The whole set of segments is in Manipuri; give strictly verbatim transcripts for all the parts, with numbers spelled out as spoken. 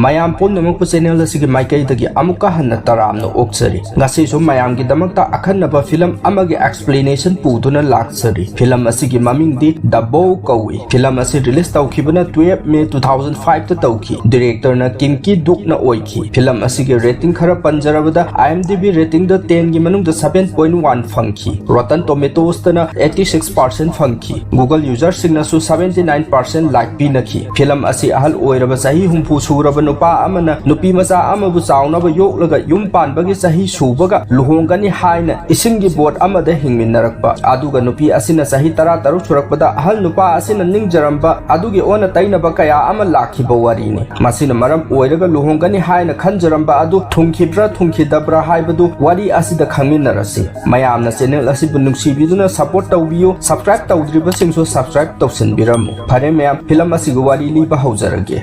ꯃꯌꯥꯝ ꯄꯨꯝꯅꯃꯛꯄꯨ ꯆꯦꯅꯦꯜ ꯑꯁꯤꯒꯤ ꯃꯥꯏꯀꯩꯗꯒꯤ ꯑꯃꯨꯛꯀ ꯍꯟꯅ ꯇꯔꯥꯝꯅ ꯑꯣꯛꯆꯔꯤ꯫ ꯉꯁꯤꯁꯨ ꯃꯌꯥꯝꯒꯤꯗꯃꯛꯇ ꯑꯈꯟꯅꯕ ꯐꯤꯂꯝ ꯑꯃꯒꯤ ꯑꯦꯛꯁꯄ꯭ꯂꯦꯅꯦꯁꯟ ꯄꯨꯗꯨꯅ ꯂꯥꯛꯆꯔꯤ꯫ ꯐꯤꯂꯝ ꯑꯁꯤꯒꯤ ꯃꯃꯤꯡꯗꯤ ꯗ ꯕꯣ ꯀꯧꯏ꯫ ꯐꯤꯂꯝ ꯑꯁꯤ ꯔꯤꯂꯤꯁ ꯇꯧꯈꯤꯕꯅ ꯇꯨꯌꯦꯜꯐ ꯃꯦ ꯇꯨ ꯊꯥꯎꯖꯟ ꯐꯥꯏꯚꯇ ꯇꯧꯈꯤ꯫ ꯗꯤꯔꯦꯛꯇꯔꯅ ꯀꯤꯝꯀꯤ ꯗꯨꯛꯅ ꯑꯣꯏꯈꯤ꯫ ꯐꯤꯂꯝ ꯑꯁꯤꯒꯤ ꯔꯦꯇꯤꯡ ꯈꯔ ꯄꯟꯖꯔꯕꯗ, IMDb ꯔꯦꯇꯤꯡꯗ ꯇꯦꯟꯒꯤ ꯃꯅꯨꯡꯗ ꯁꯚꯦꯟ ꯄꯣꯏꯟ ꯋꯥꯟ ꯐꯪꯈꯤ꯫ ꯔꯣꯇꯟ ꯇꯣꯃꯦꯇꯣꯁꯇꯅ ꯑꯩꯠꯇꯤ ꯁꯤꯛꯁ ꯄꯥꯔꯁꯦꯟ ꯐꯪꯈꯤ꯫ ꯒꯨꯒꯜ ꯌꯨꯖꯔꯁꯤꯡꯅꯁꯨ ꯁꯚꯦꯟꯇꯤ ꯅꯥꯏꯟ ꯄꯥꯔꯁꯦꯟ ꯂꯥꯏꯛ ꯄꯤꯅꯈꯤ꯫ ꯐꯤꯂꯝ ꯑꯁꯤ ꯑꯍꯜ ꯑꯣꯏꯔꯕ ꯆꯍꯤ ꯍꯨꯝꯐꯨ ꯁꯨꯔꯕ ꯅꯨꯄꯥ ꯑꯃꯅ ꯅꯨꯄꯤ ꯃꯆꯥ ꯑꯃꯕꯨ ꯆꯥꯎꯅꯕ ꯌꯣꯛꯂꯒ ꯌꯨꯝ ꯄꯥꯟꯕꯒꯤ ꯆꯍꯤ ꯁꯨꯕꯒ ꯂꯨꯍꯣꯡꯒꯅꯤ ꯍꯥꯏꯅ ꯏꯁꯤꯡꯒꯤ ꯕꯣꯠ ꯑꯃꯗ ꯍꯤꯡꯃꯤꯟꯅꯔꯛꯄ꯫ ꯑꯗꯨꯒ ꯅꯨꯄꯤ ꯑꯁꯤꯅ ꯆꯍꯤ ꯇꯔꯥ ꯇꯔꯨꯛ ꯁꯨꯔꯛꯄꯗ ꯑꯍꯜ ꯅꯨꯄꯥ ꯑꯁꯤꯅ ꯅꯤꯡꯖꯔꯝꯕ ꯑꯗꯨꯒꯤ ꯑꯣꯟꯅ ꯇꯩꯅꯕ ꯀꯌꯥ ꯑꯃ ꯂꯥꯛꯈꯤꯕ ꯋꯥꯔꯤꯅꯤ꯫ ꯃꯁꯤꯅ ꯃꯔꯝ ꯑꯣꯏꯔꯒ ꯂꯨꯍꯣꯡꯒꯅꯤ ꯍꯥꯏꯅ ꯈꯟꯖꯔꯝꯕ ꯑꯗꯨ ꯊꯨꯡꯈꯤꯕ꯭ꯔꯥ ꯊꯨꯡꯈꯤꯗꯕ꯭ꯔꯥ ꯍꯥꯏꯕꯗꯨ ꯋꯥꯔꯤ ꯑꯁꯤꯗ ꯈꯪꯃꯤꯟꯅꯔꯁꯤ꯫ ꯃꯌꯥꯝꯅ ꯆꯦꯅꯦꯜ ꯑꯁꯤꯕꯨ ꯅꯨꯡꯁꯤꯕꯤꯗꯨꯅ ꯁꯄꯣꯔꯠ ꯇꯧꯕꯤꯌꯨ꯫ ꯁꯕꯁꯀ꯭ꯔꯥꯏꯕ ꯇꯧꯗ꯭ꯔꯤꯕꯁꯤꯡꯁꯨ ꯁꯕꯁꯀ꯭ꯔꯥꯏꯕ ꯇꯧꯁꯤꯟꯕꯤꯔꯝꯃꯨ꯫ ꯐꯔꯦ ꯃꯌꯥꯝ, ꯐꯤꯂꯝ ꯑꯁꯤꯒꯤ ꯋꯥꯔꯤ ꯂꯤꯕ ꯍꯧꯖꯔꯒꯦ꯫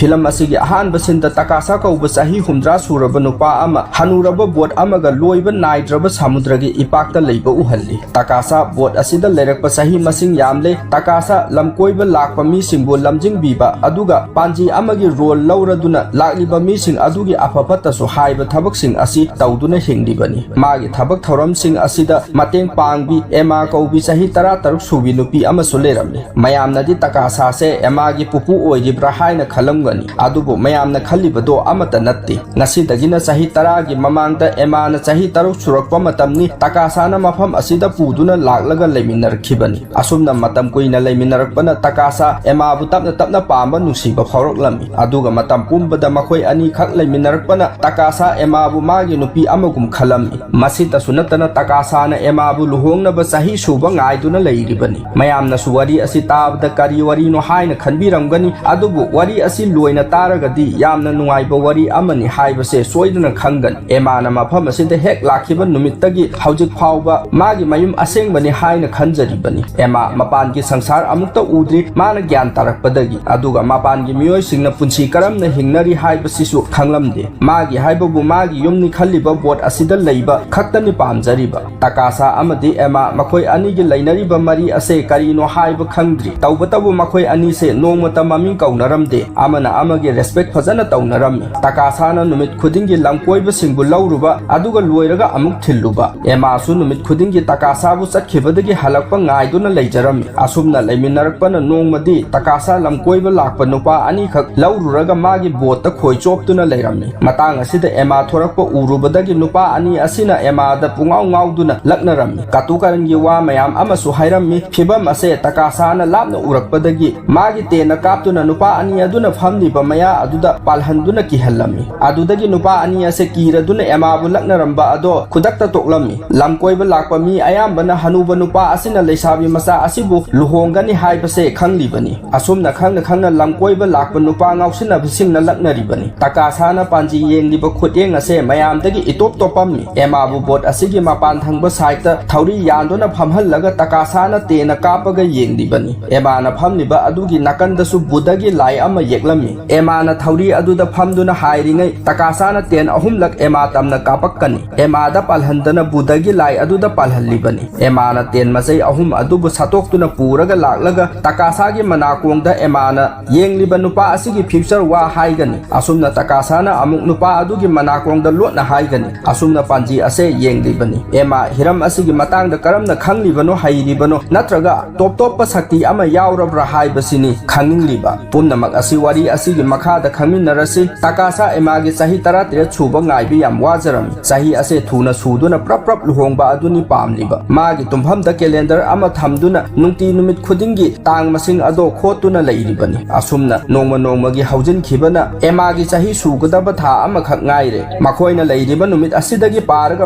ꯐꯤꯂꯝ ꯑꯁꯤꯒꯤ ꯑꯍꯥꯟꯕ ꯁꯤꯟꯗ ꯇꯀꯥꯁꯥ ꯀꯧꯕ ꯆꯍꯤ ꯍꯨꯝꯗ꯭ꯔꯥ ꯁꯨꯔꯕ ꯅꯨꯄꯥ ꯑꯃ ꯍꯅꯨꯔꯕ ꯕꯣꯠ ꯑꯃꯒ ꯂꯣꯏꯕ ꯅꯥꯏꯗ꯭ꯔꯕ ꯁꯃꯨꯗ꯭ꯔꯒꯤ ꯏꯄꯥꯛꯇ ꯂꯩꯕ ꯎꯍꯜꯂꯤ꯫ ꯇꯀꯥꯁꯥ ꯕꯣꯠ ꯑꯁꯤꯗ ꯂꯩꯔꯛꯄ ꯆꯍꯤ ꯃꯁꯤꯡ ꯌꯥꯝꯂꯦ꯫ ꯇꯀꯥꯁꯥ ꯂꯝꯀꯣꯏꯕ ꯂꯥꯛꯄ ꯃꯤꯁꯤꯡꯕꯨ ꯂꯝꯖꯤꯡꯕꯤꯕ ꯑꯗꯨꯒ ꯄꯥꯟꯖꯤ ꯑꯃꯒꯤ ꯔꯣꯜ ꯂꯧꯔꯗꯨꯅ ꯂꯥꯛꯂꯤꯕ ꯃꯤꯁꯤꯡ ꯑꯗꯨꯒꯤ ꯑꯐ ꯐꯠꯇꯁꯨ ꯍꯥꯏꯕ ꯊꯕꯛꯁꯤꯡ ꯑꯁꯤ ꯇꯧꯗꯨꯅ ꯍꯤꯡꯂꯤꯕꯅꯤ꯫ ꯃꯥꯒꯤ ꯊꯕꯛ ꯊꯧꯔꯝꯁꯤꯡ ꯑꯁꯤꯗ ꯃꯇꯦꯡ ꯄꯥꯡꯕꯤ ꯑꯦꯃꯥ ꯀꯧꯕꯤ ꯆꯍꯤ ꯇꯔꯥ ꯇꯔꯨꯛ ꯁꯨꯕꯤ ꯅꯨꯄꯤ ꯑꯃꯁꯨ ꯂꯩꯔꯝꯃꯤ꯫ ꯃꯌꯥꯝꯅꯗꯤ ꯇꯀꯥꯁꯥꯁꯦ ꯑꯦꯃꯥꯒꯤ ꯄꯨꯄꯨ ꯑꯣꯏꯔꯤꯕ꯭ꯔꯥ ꯍꯥꯏꯅ ꯈꯜꯂꯝꯒꯅꯤ, ꯑꯗꯨꯕꯨ ꯃꯌꯥꯝꯅ ꯈꯜꯂꯤꯕꯗꯣ ꯑꯃꯠꯇ ꯅꯠꯇꯦ꯫ ꯉꯁꯤꯗꯒꯤꯅ ꯆꯍꯤ ꯇꯔꯥꯒꯤ ꯃꯃꯥꯡꯗ ꯑꯦꯃꯥꯅ ꯆꯍꯤ ꯇꯔꯨꯛ ꯁꯨꯔꯛꯄ ꯃꯇꯝꯅꯤ꯫ ꯇꯀꯥꯁꯥꯅ ꯃꯐꯝ ꯑꯁꯤꯗ ꯄꯨꯗꯨꯅ ꯂꯥꯛꯂꯒ ꯂꯩꯃꯤꯟꯅꯔꯛꯈꯤꯕꯅꯤ꯫ ꯑꯁꯨꯝꯅ ꯃꯇꯝ ꯀꯨꯏꯅ ꯂꯩꯃꯤꯟꯅꯔꯛꯄꯅ ꯇꯀꯥꯁꯥ ꯑꯦꯃꯥꯕꯨ ꯇꯞꯅ ꯇꯞꯅ ꯄꯥꯝꯕ ꯅꯨꯡꯁꯤꯕ ꯐꯥꯎꯔꯛꯂꯝꯃꯤ꯫ ꯑꯗꯨꯒ ꯃꯇꯝ ꯄꯨꯝꯕꯗ ꯃꯈꯣꯏ ꯑꯅꯤꯈꯛ ꯂꯩꯃꯤꯟꯅꯔꯛꯄꯅ ꯇꯀꯥꯁꯥ ꯑꯦꯃꯥꯕꯨ ꯃꯥꯒꯤ ꯅꯨꯄꯤ ꯑꯃꯒꯨꯝ ꯈꯜꯂꯝꯃꯤ꯫ ꯃꯁꯤꯇꯁꯨ ꯅꯠꯇꯅ ꯇꯀꯥꯁꯥꯅ ꯑꯦꯃꯥꯕꯨ ꯂꯨꯍꯣꯡꯅꯕ ꯆꯍꯤ ꯁꯨꯕ ꯉꯥꯏꯗꯨꯅ ꯂꯩꯔꯤꯕꯅꯤ꯫ ꯃꯌꯥꯝꯅꯁꯨ ꯋꯥꯔꯤ ꯑꯁꯤ ꯇꯥꯕꯗ ꯀꯔꯤ ꯋꯥꯔꯤꯅꯣ ꯍꯥꯏꯅ ꯈꯟꯕꯤꯔꯝꯒꯅꯤ, ꯑꯗꯨꯕꯨ ꯋꯥꯔꯤ ꯑꯁꯤ ꯂꯣꯏꯅ ꯇꯥꯔꯒꯗꯤ ꯌꯥꯝꯅ ꯅꯨꯡꯉꯥꯏꯕ ꯋꯥꯔꯤ ꯑꯃꯅꯤ ꯍꯥꯏꯕꯁꯦ ꯁꯣꯏꯗꯅ ꯈꯪꯒꯅꯤ꯫ ꯑꯦꯃꯥꯅ ꯃꯐꯝ ꯑꯁꯤꯗ ꯍꯦꯛ ꯂꯥꯛꯈꯤꯕ ꯅꯨꯃꯤꯠꯇꯒꯤ ꯍꯧꯖꯤꯛ ꯐꯥꯎꯕ ꯃꯥꯒꯤ ꯃꯌꯨꯝ ꯑꯁꯦꯡꯕꯅꯤ ꯍꯥꯏꯅ ꯈꯟꯖꯔꯤꯕꯅꯤ꯫ ꯑꯦꯃꯥ ꯃꯄꯥꯟꯒꯤ ꯁꯪꯁꯥꯔ ꯑꯃꯨꯛꯇ ꯎꯗ꯭ꯔꯤ, ꯃꯥꯅ ꯒ꯭ꯌꯥꯟ ꯇꯥꯔꯛꯄꯗꯒꯤ꯫ ꯑꯗꯨꯒ ꯃꯄꯥꯟꯒꯤ ꯃꯤꯑꯣꯏꯁꯤꯡꯅ ꯄꯨꯟꯁꯤ ꯀꯔꯝꯅ ꯍꯤꯡꯅꯔꯤ ꯍꯥꯏꯕꯁꯤꯁꯨ ꯈꯪꯂꯝꯗꯦ꯫ ꯃꯥꯒꯤ ꯍꯥꯏꯕꯕꯨ ꯃꯥꯒꯤ ꯌꯨꯝꯅꯤ ꯈꯜꯂꯤꯕ ꯕꯣꯠ ꯑꯁꯤꯗ ꯂꯩꯕ ꯈꯛꯇꯅꯤ ꯄꯥꯝꯖꯔꯤꯕ꯫ ꯇꯀꯥꯁꯥ ꯑꯃꯗꯤ ꯑꯦꯃꯥ ꯃꯈꯣꯏ ꯑꯅꯤꯒꯤ ꯂꯩꯅꯔꯤꯕ ꯃꯔꯤ ꯑꯁꯦ ꯀꯔꯤꯅꯣ ꯍꯥꯏꯕ ꯈꯪꯗ꯭ꯔꯤ꯫ ꯇꯧꯕꯇꯕꯨ ꯃꯈꯣꯏ ꯑꯅꯤꯁꯦ ꯅꯣꯡꯃꯇ ꯃꯃꯤꯡ ꯀꯧꯅꯔꯝꯗꯦ꯫ ꯑꯃꯅ ꯑꯃꯒꯤ ꯔꯦꯁꯄꯦꯛ ꯐꯖꯅ ꯇꯧꯅꯔꯝꯃꯤ꯫ ꯇꯀꯥꯁꯥꯅ ꯅꯨꯃꯤꯠ ꯈꯨꯗꯤꯡꯒꯤ ꯂꯝꯀꯣꯏꯕꯁꯤꯡꯕꯨ ꯂꯧꯔꯨꯕ, ꯑꯗꯨꯒ ꯂꯣꯏꯔꯒ ꯑꯃꯨꯛ ꯊꯤꯜꯂꯨꯕ꯫ ꯑꯦꯃꯥꯁꯨ ꯅꯨꯃꯤꯠ ꯈꯨꯗꯤꯡꯒꯤ ꯇꯀꯥꯁꯥꯕꯨ ꯆꯠꯈꯤꯕꯗꯒꯤ ꯍꯜꯂꯛꯄ ꯉꯥꯏꯗꯨꯅ ꯂꯩꯖꯔꯝꯃꯤ꯫ ꯑꯁꯨꯝꯅ ꯂꯩꯃꯤꯟꯅꯔꯛꯄꯅ ꯅꯣꯡꯃꯗꯤ ꯇꯀꯥꯁꯥ ꯂꯝꯀꯣꯏꯕ ꯂꯥꯛꯄ ꯅꯨꯄꯥ ꯑꯅꯤꯈꯛ ꯂꯧꯔꯨꯔꯒ ꯃꯥꯒꯤ ꯕꯣꯠꯇ ꯈꯣꯏ ꯆꯣꯞꯇꯨꯅ ꯂꯩꯔꯝꯃꯤ꯫ ꯃꯇꯥꯡ ꯑꯁꯤꯗ ꯑꯦꯃꯥ ꯊꯣꯔꯛꯄ ꯎꯔꯨꯕꯗꯒꯤ ꯅꯨꯄꯥ ꯑꯅꯤ ꯑꯁꯤꯅ ꯑꯦꯃꯥꯗ ꯄꯨꯡꯉꯥꯎ ꯉꯥꯎꯗꯨꯅ ꯂꯛꯅꯔꯝꯃꯤ꯫ ꯀꯥꯇꯨ ꯀꯥꯔꯟꯒꯤ ꯋꯥ ꯃꯌꯥꯝ ꯑꯃꯁꯨ ꯍꯥꯏꯔꯝꯃꯤ꯫ ꯐꯤꯚꯝ ꯑꯁꯦ ꯇꯀꯥꯁꯥꯅ ꯂꯥꯞꯅ ꯎꯔꯛꯄꯗꯒꯤ ꯃꯥꯒꯤ ꯇꯦꯟꯅ ꯀꯥꯞꯇꯨꯅ ꯅꯨꯄꯥ ꯑꯅꯤ ꯑꯗꯨꯅ ꯐꯝꯂꯤꯕ ꯃꯌꯥ ꯑꯗꯨꯗ ꯄꯥꯜꯍꯟꯗꯨꯅ ꯀꯤꯍꯜꯂꯝꯃꯤ꯫ ꯑꯗꯨꯗꯒꯤ ꯅꯨꯄꯥ ꯑꯅꯤ ꯑꯁꯦ ꯀꯤꯔꯗꯨꯅ ꯑꯦꯃꯥꯕꯨ ꯂꯛꯅꯔꯝꯕ ꯑꯗꯣ ꯈꯨꯗꯛꯇ ꯇꯣꯛꯂꯝꯃꯤ꯫ ꯂꯝꯀꯣꯏꯕ ꯂꯥꯛꯄ ꯃꯤ ꯑꯌꯥꯝꯕꯅ ꯍꯅꯨꯕ ꯅꯨꯄꯥ ꯑꯁꯤꯅ ꯂꯩꯁꯥꯕꯤ ꯃꯆꯥ ꯑꯁꯤꯕꯨ ꯂꯨꯍꯣꯡꯒꯅꯤ ꯍꯥꯏꯕꯁꯦ ꯈꯪꯂꯤꯕꯅꯤ꯫ ꯑꯁꯨꯝꯅ ꯈꯪꯅ ꯈꯪꯅ ꯂꯝꯀꯣꯏꯕ ꯂꯥꯛꯄ ꯅꯨꯄꯥ ꯉꯥꯎꯁꯤꯟꯅꯕꯁꯤꯡꯅ ꯂꯛꯅꯔꯤꯕꯅꯤ꯫ ꯇꯀꯥꯁꯥꯅ ꯄꯥꯟꯖꯤ ꯌꯦꯡꯂꯤꯕ ꯈꯨꯠꯌꯦꯡ ꯑꯁꯦ ꯃꯌꯥꯝꯗꯒꯤ ꯏꯇꯣꯞ ꯇꯣꯞꯄꯝꯃꯤ꯫ ꯑꯦꯃꯥꯕꯨ ꯕꯣꯠ ꯑꯁꯤꯒꯤ ꯃꯄꯥꯟ ꯊꯪꯕ ꯁꯥꯏꯠꯇ ꯊꯧꯔꯤ ꯌꯥꯟꯗꯨꯅ ꯐꯝꯍꯜꯂꯒ ꯇꯀꯥꯁꯥꯅ ꯇꯦꯟꯅ ꯀꯥꯞꯄꯒ ꯌꯦꯡꯂꯤꯕꯅꯤ꯫ ꯑꯦꯃꯥꯅ ꯐꯝꯂꯤꯕ ꯑꯗꯨꯒꯤ ꯅꯥꯀꯟꯗꯁꯨ ꯕꯨꯙꯒꯤ ꯂꯥꯏ ꯑꯃ ꯌꯦꯛꯂꯝꯃꯤ꯫ ꯑꯦꯃꯥꯅ ꯊꯧꯔꯤ ꯑꯗꯨꯗ ꯐꯝꯗꯨꯅ ꯍꯥꯏꯔꯤꯉꯩ ꯇꯀꯥꯁꯥꯅ ꯇꯦꯟ ꯑꯍꯨꯝꯂꯛ ꯑꯦꯃꯥ ꯇꯝꯅ ꯀꯥꯞꯄꯛꯀꯅꯤ꯫ ꯑꯦꯃꯥꯗ ꯄꯥꯜꯍꯟꯗꯅ ꯕꯨꯙꯒꯤ ꯂꯥꯏ ꯑꯗꯨꯗ ꯄꯥꯜꯍꯜꯂꯤꯕꯅꯤ꯫ ꯑꯦꯃꯥꯅ ꯇꯦꯟ ꯃꯆꯩ ꯑꯍꯨꯝ ꯑꯗꯨꯕꯨ ꯁꯠꯇꯣꯛꯇꯨꯅ ꯄꯨꯔꯒ ꯂꯥꯛꯂꯒ ꯇꯀꯥꯁꯥꯒꯤ ꯃꯅꯥꯀꯣꯡꯗ ꯑꯦꯃꯥꯅ ꯌꯦꯡꯂꯤꯕ ꯅꯨꯄꯥ ꯑꯁꯤꯒꯤ ꯐ꯭ꯌꯨꯆꯔ ꯋꯥ ꯍꯥꯏꯒꯅꯤ꯫ ꯑꯁꯨꯝꯅ ꯇꯀꯥꯁꯥꯅ ꯑꯃꯨꯛ ꯅꯨꯄꯥ ꯑꯗꯨꯒꯤ ꯃꯅꯥꯀꯣꯡꯗ ꯂꯣꯠꯅ ꯍꯥꯏꯒꯅꯤ꯫ ꯑꯁꯨꯝꯅ ꯄꯥꯟꯖꯤ ꯑꯁꯦ ꯌꯦꯡꯂꯤꯕꯅꯤ꯫ ꯑꯦꯃꯥ ꯍꯤꯔꯝ ꯑꯁꯤꯒꯤ ꯃꯇꯥꯡꯗ ꯀꯔꯝꯅ ꯈꯪꯂꯤꯕꯅꯣ, ꯍꯩꯔꯤꯕꯅꯣ, ꯅꯠꯇ꯭ꯔꯒ ꯇꯣꯞ ꯇꯣꯞꯄ ꯁꯛꯇꯤ ꯑꯃ ꯌꯥꯎꯔꯕ꯭ꯔꯥ ꯍꯥꯏꯕꯁꯤꯅꯤ ꯈꯪꯅꯤꯡꯂꯤꯕ꯫ ꯄꯨꯝꯅꯃꯛ ꯑꯁꯤ ꯋꯥꯔꯤ ꯑꯁꯤꯒꯤ ꯃꯈꯥꯗ ꯈꯪꯃꯤꯟꯅꯔꯁꯤ꯫ ꯇꯀꯥꯁꯥ ꯑꯦꯃꯥꯒꯤ ꯆꯍꯤ ꯇꯔꯥꯇꯔꯦꯠ ꯁꯨꯕ ꯉꯥꯏꯕ ꯌꯥꯝ ꯋꯥꯖꯔꯝꯃꯤ꯫ ꯆꯍꯤ ꯑꯁꯦ ꯊꯨꯅ ꯁꯨꯗꯨꯅ ꯄ꯭ꯔꯞ ꯄ꯭ꯔꯞ ꯂꯨꯍꯣꯡꯕ ꯑꯗꯨꯅꯤ ꯄꯥꯝꯂꯤꯕ꯫ ꯃꯥꯒꯤ ꯇꯨꯝꯐꯝꯗ ꯀꯦꯂꯦꯟꯗꯔ ꯑꯃ ꯊꯝꯗꯨꯅ ꯅꯨꯡꯇꯤ ꯅꯨꯃꯤꯠ ꯈꯨꯗꯤꯡꯒꯤ ꯇꯥꯡ ꯃꯁꯤꯡ ꯑꯗꯣ ꯈꯣꯠꯇꯨꯅ ꯂꯩꯔꯤꯕꯅꯤ꯫ ꯑꯁꯨꯝꯅ ꯅꯣꯡꯃ ꯅꯣꯡꯃꯒꯤ ꯍꯧꯖꯤꯟꯈꯤꯕꯅ ꯑꯦꯃꯥꯒꯤ ꯆꯍꯤ ꯁꯨꯒꯗꯕ ꯊꯥ ꯑꯃꯈꯛ ꯉꯥꯏꯔꯦ꯫ ꯃꯈꯣꯏꯅ ꯂꯩꯔꯤꯕ ꯅꯨꯃꯤꯠ ꯑꯁꯤꯗꯒꯤ ꯄꯥꯔꯒ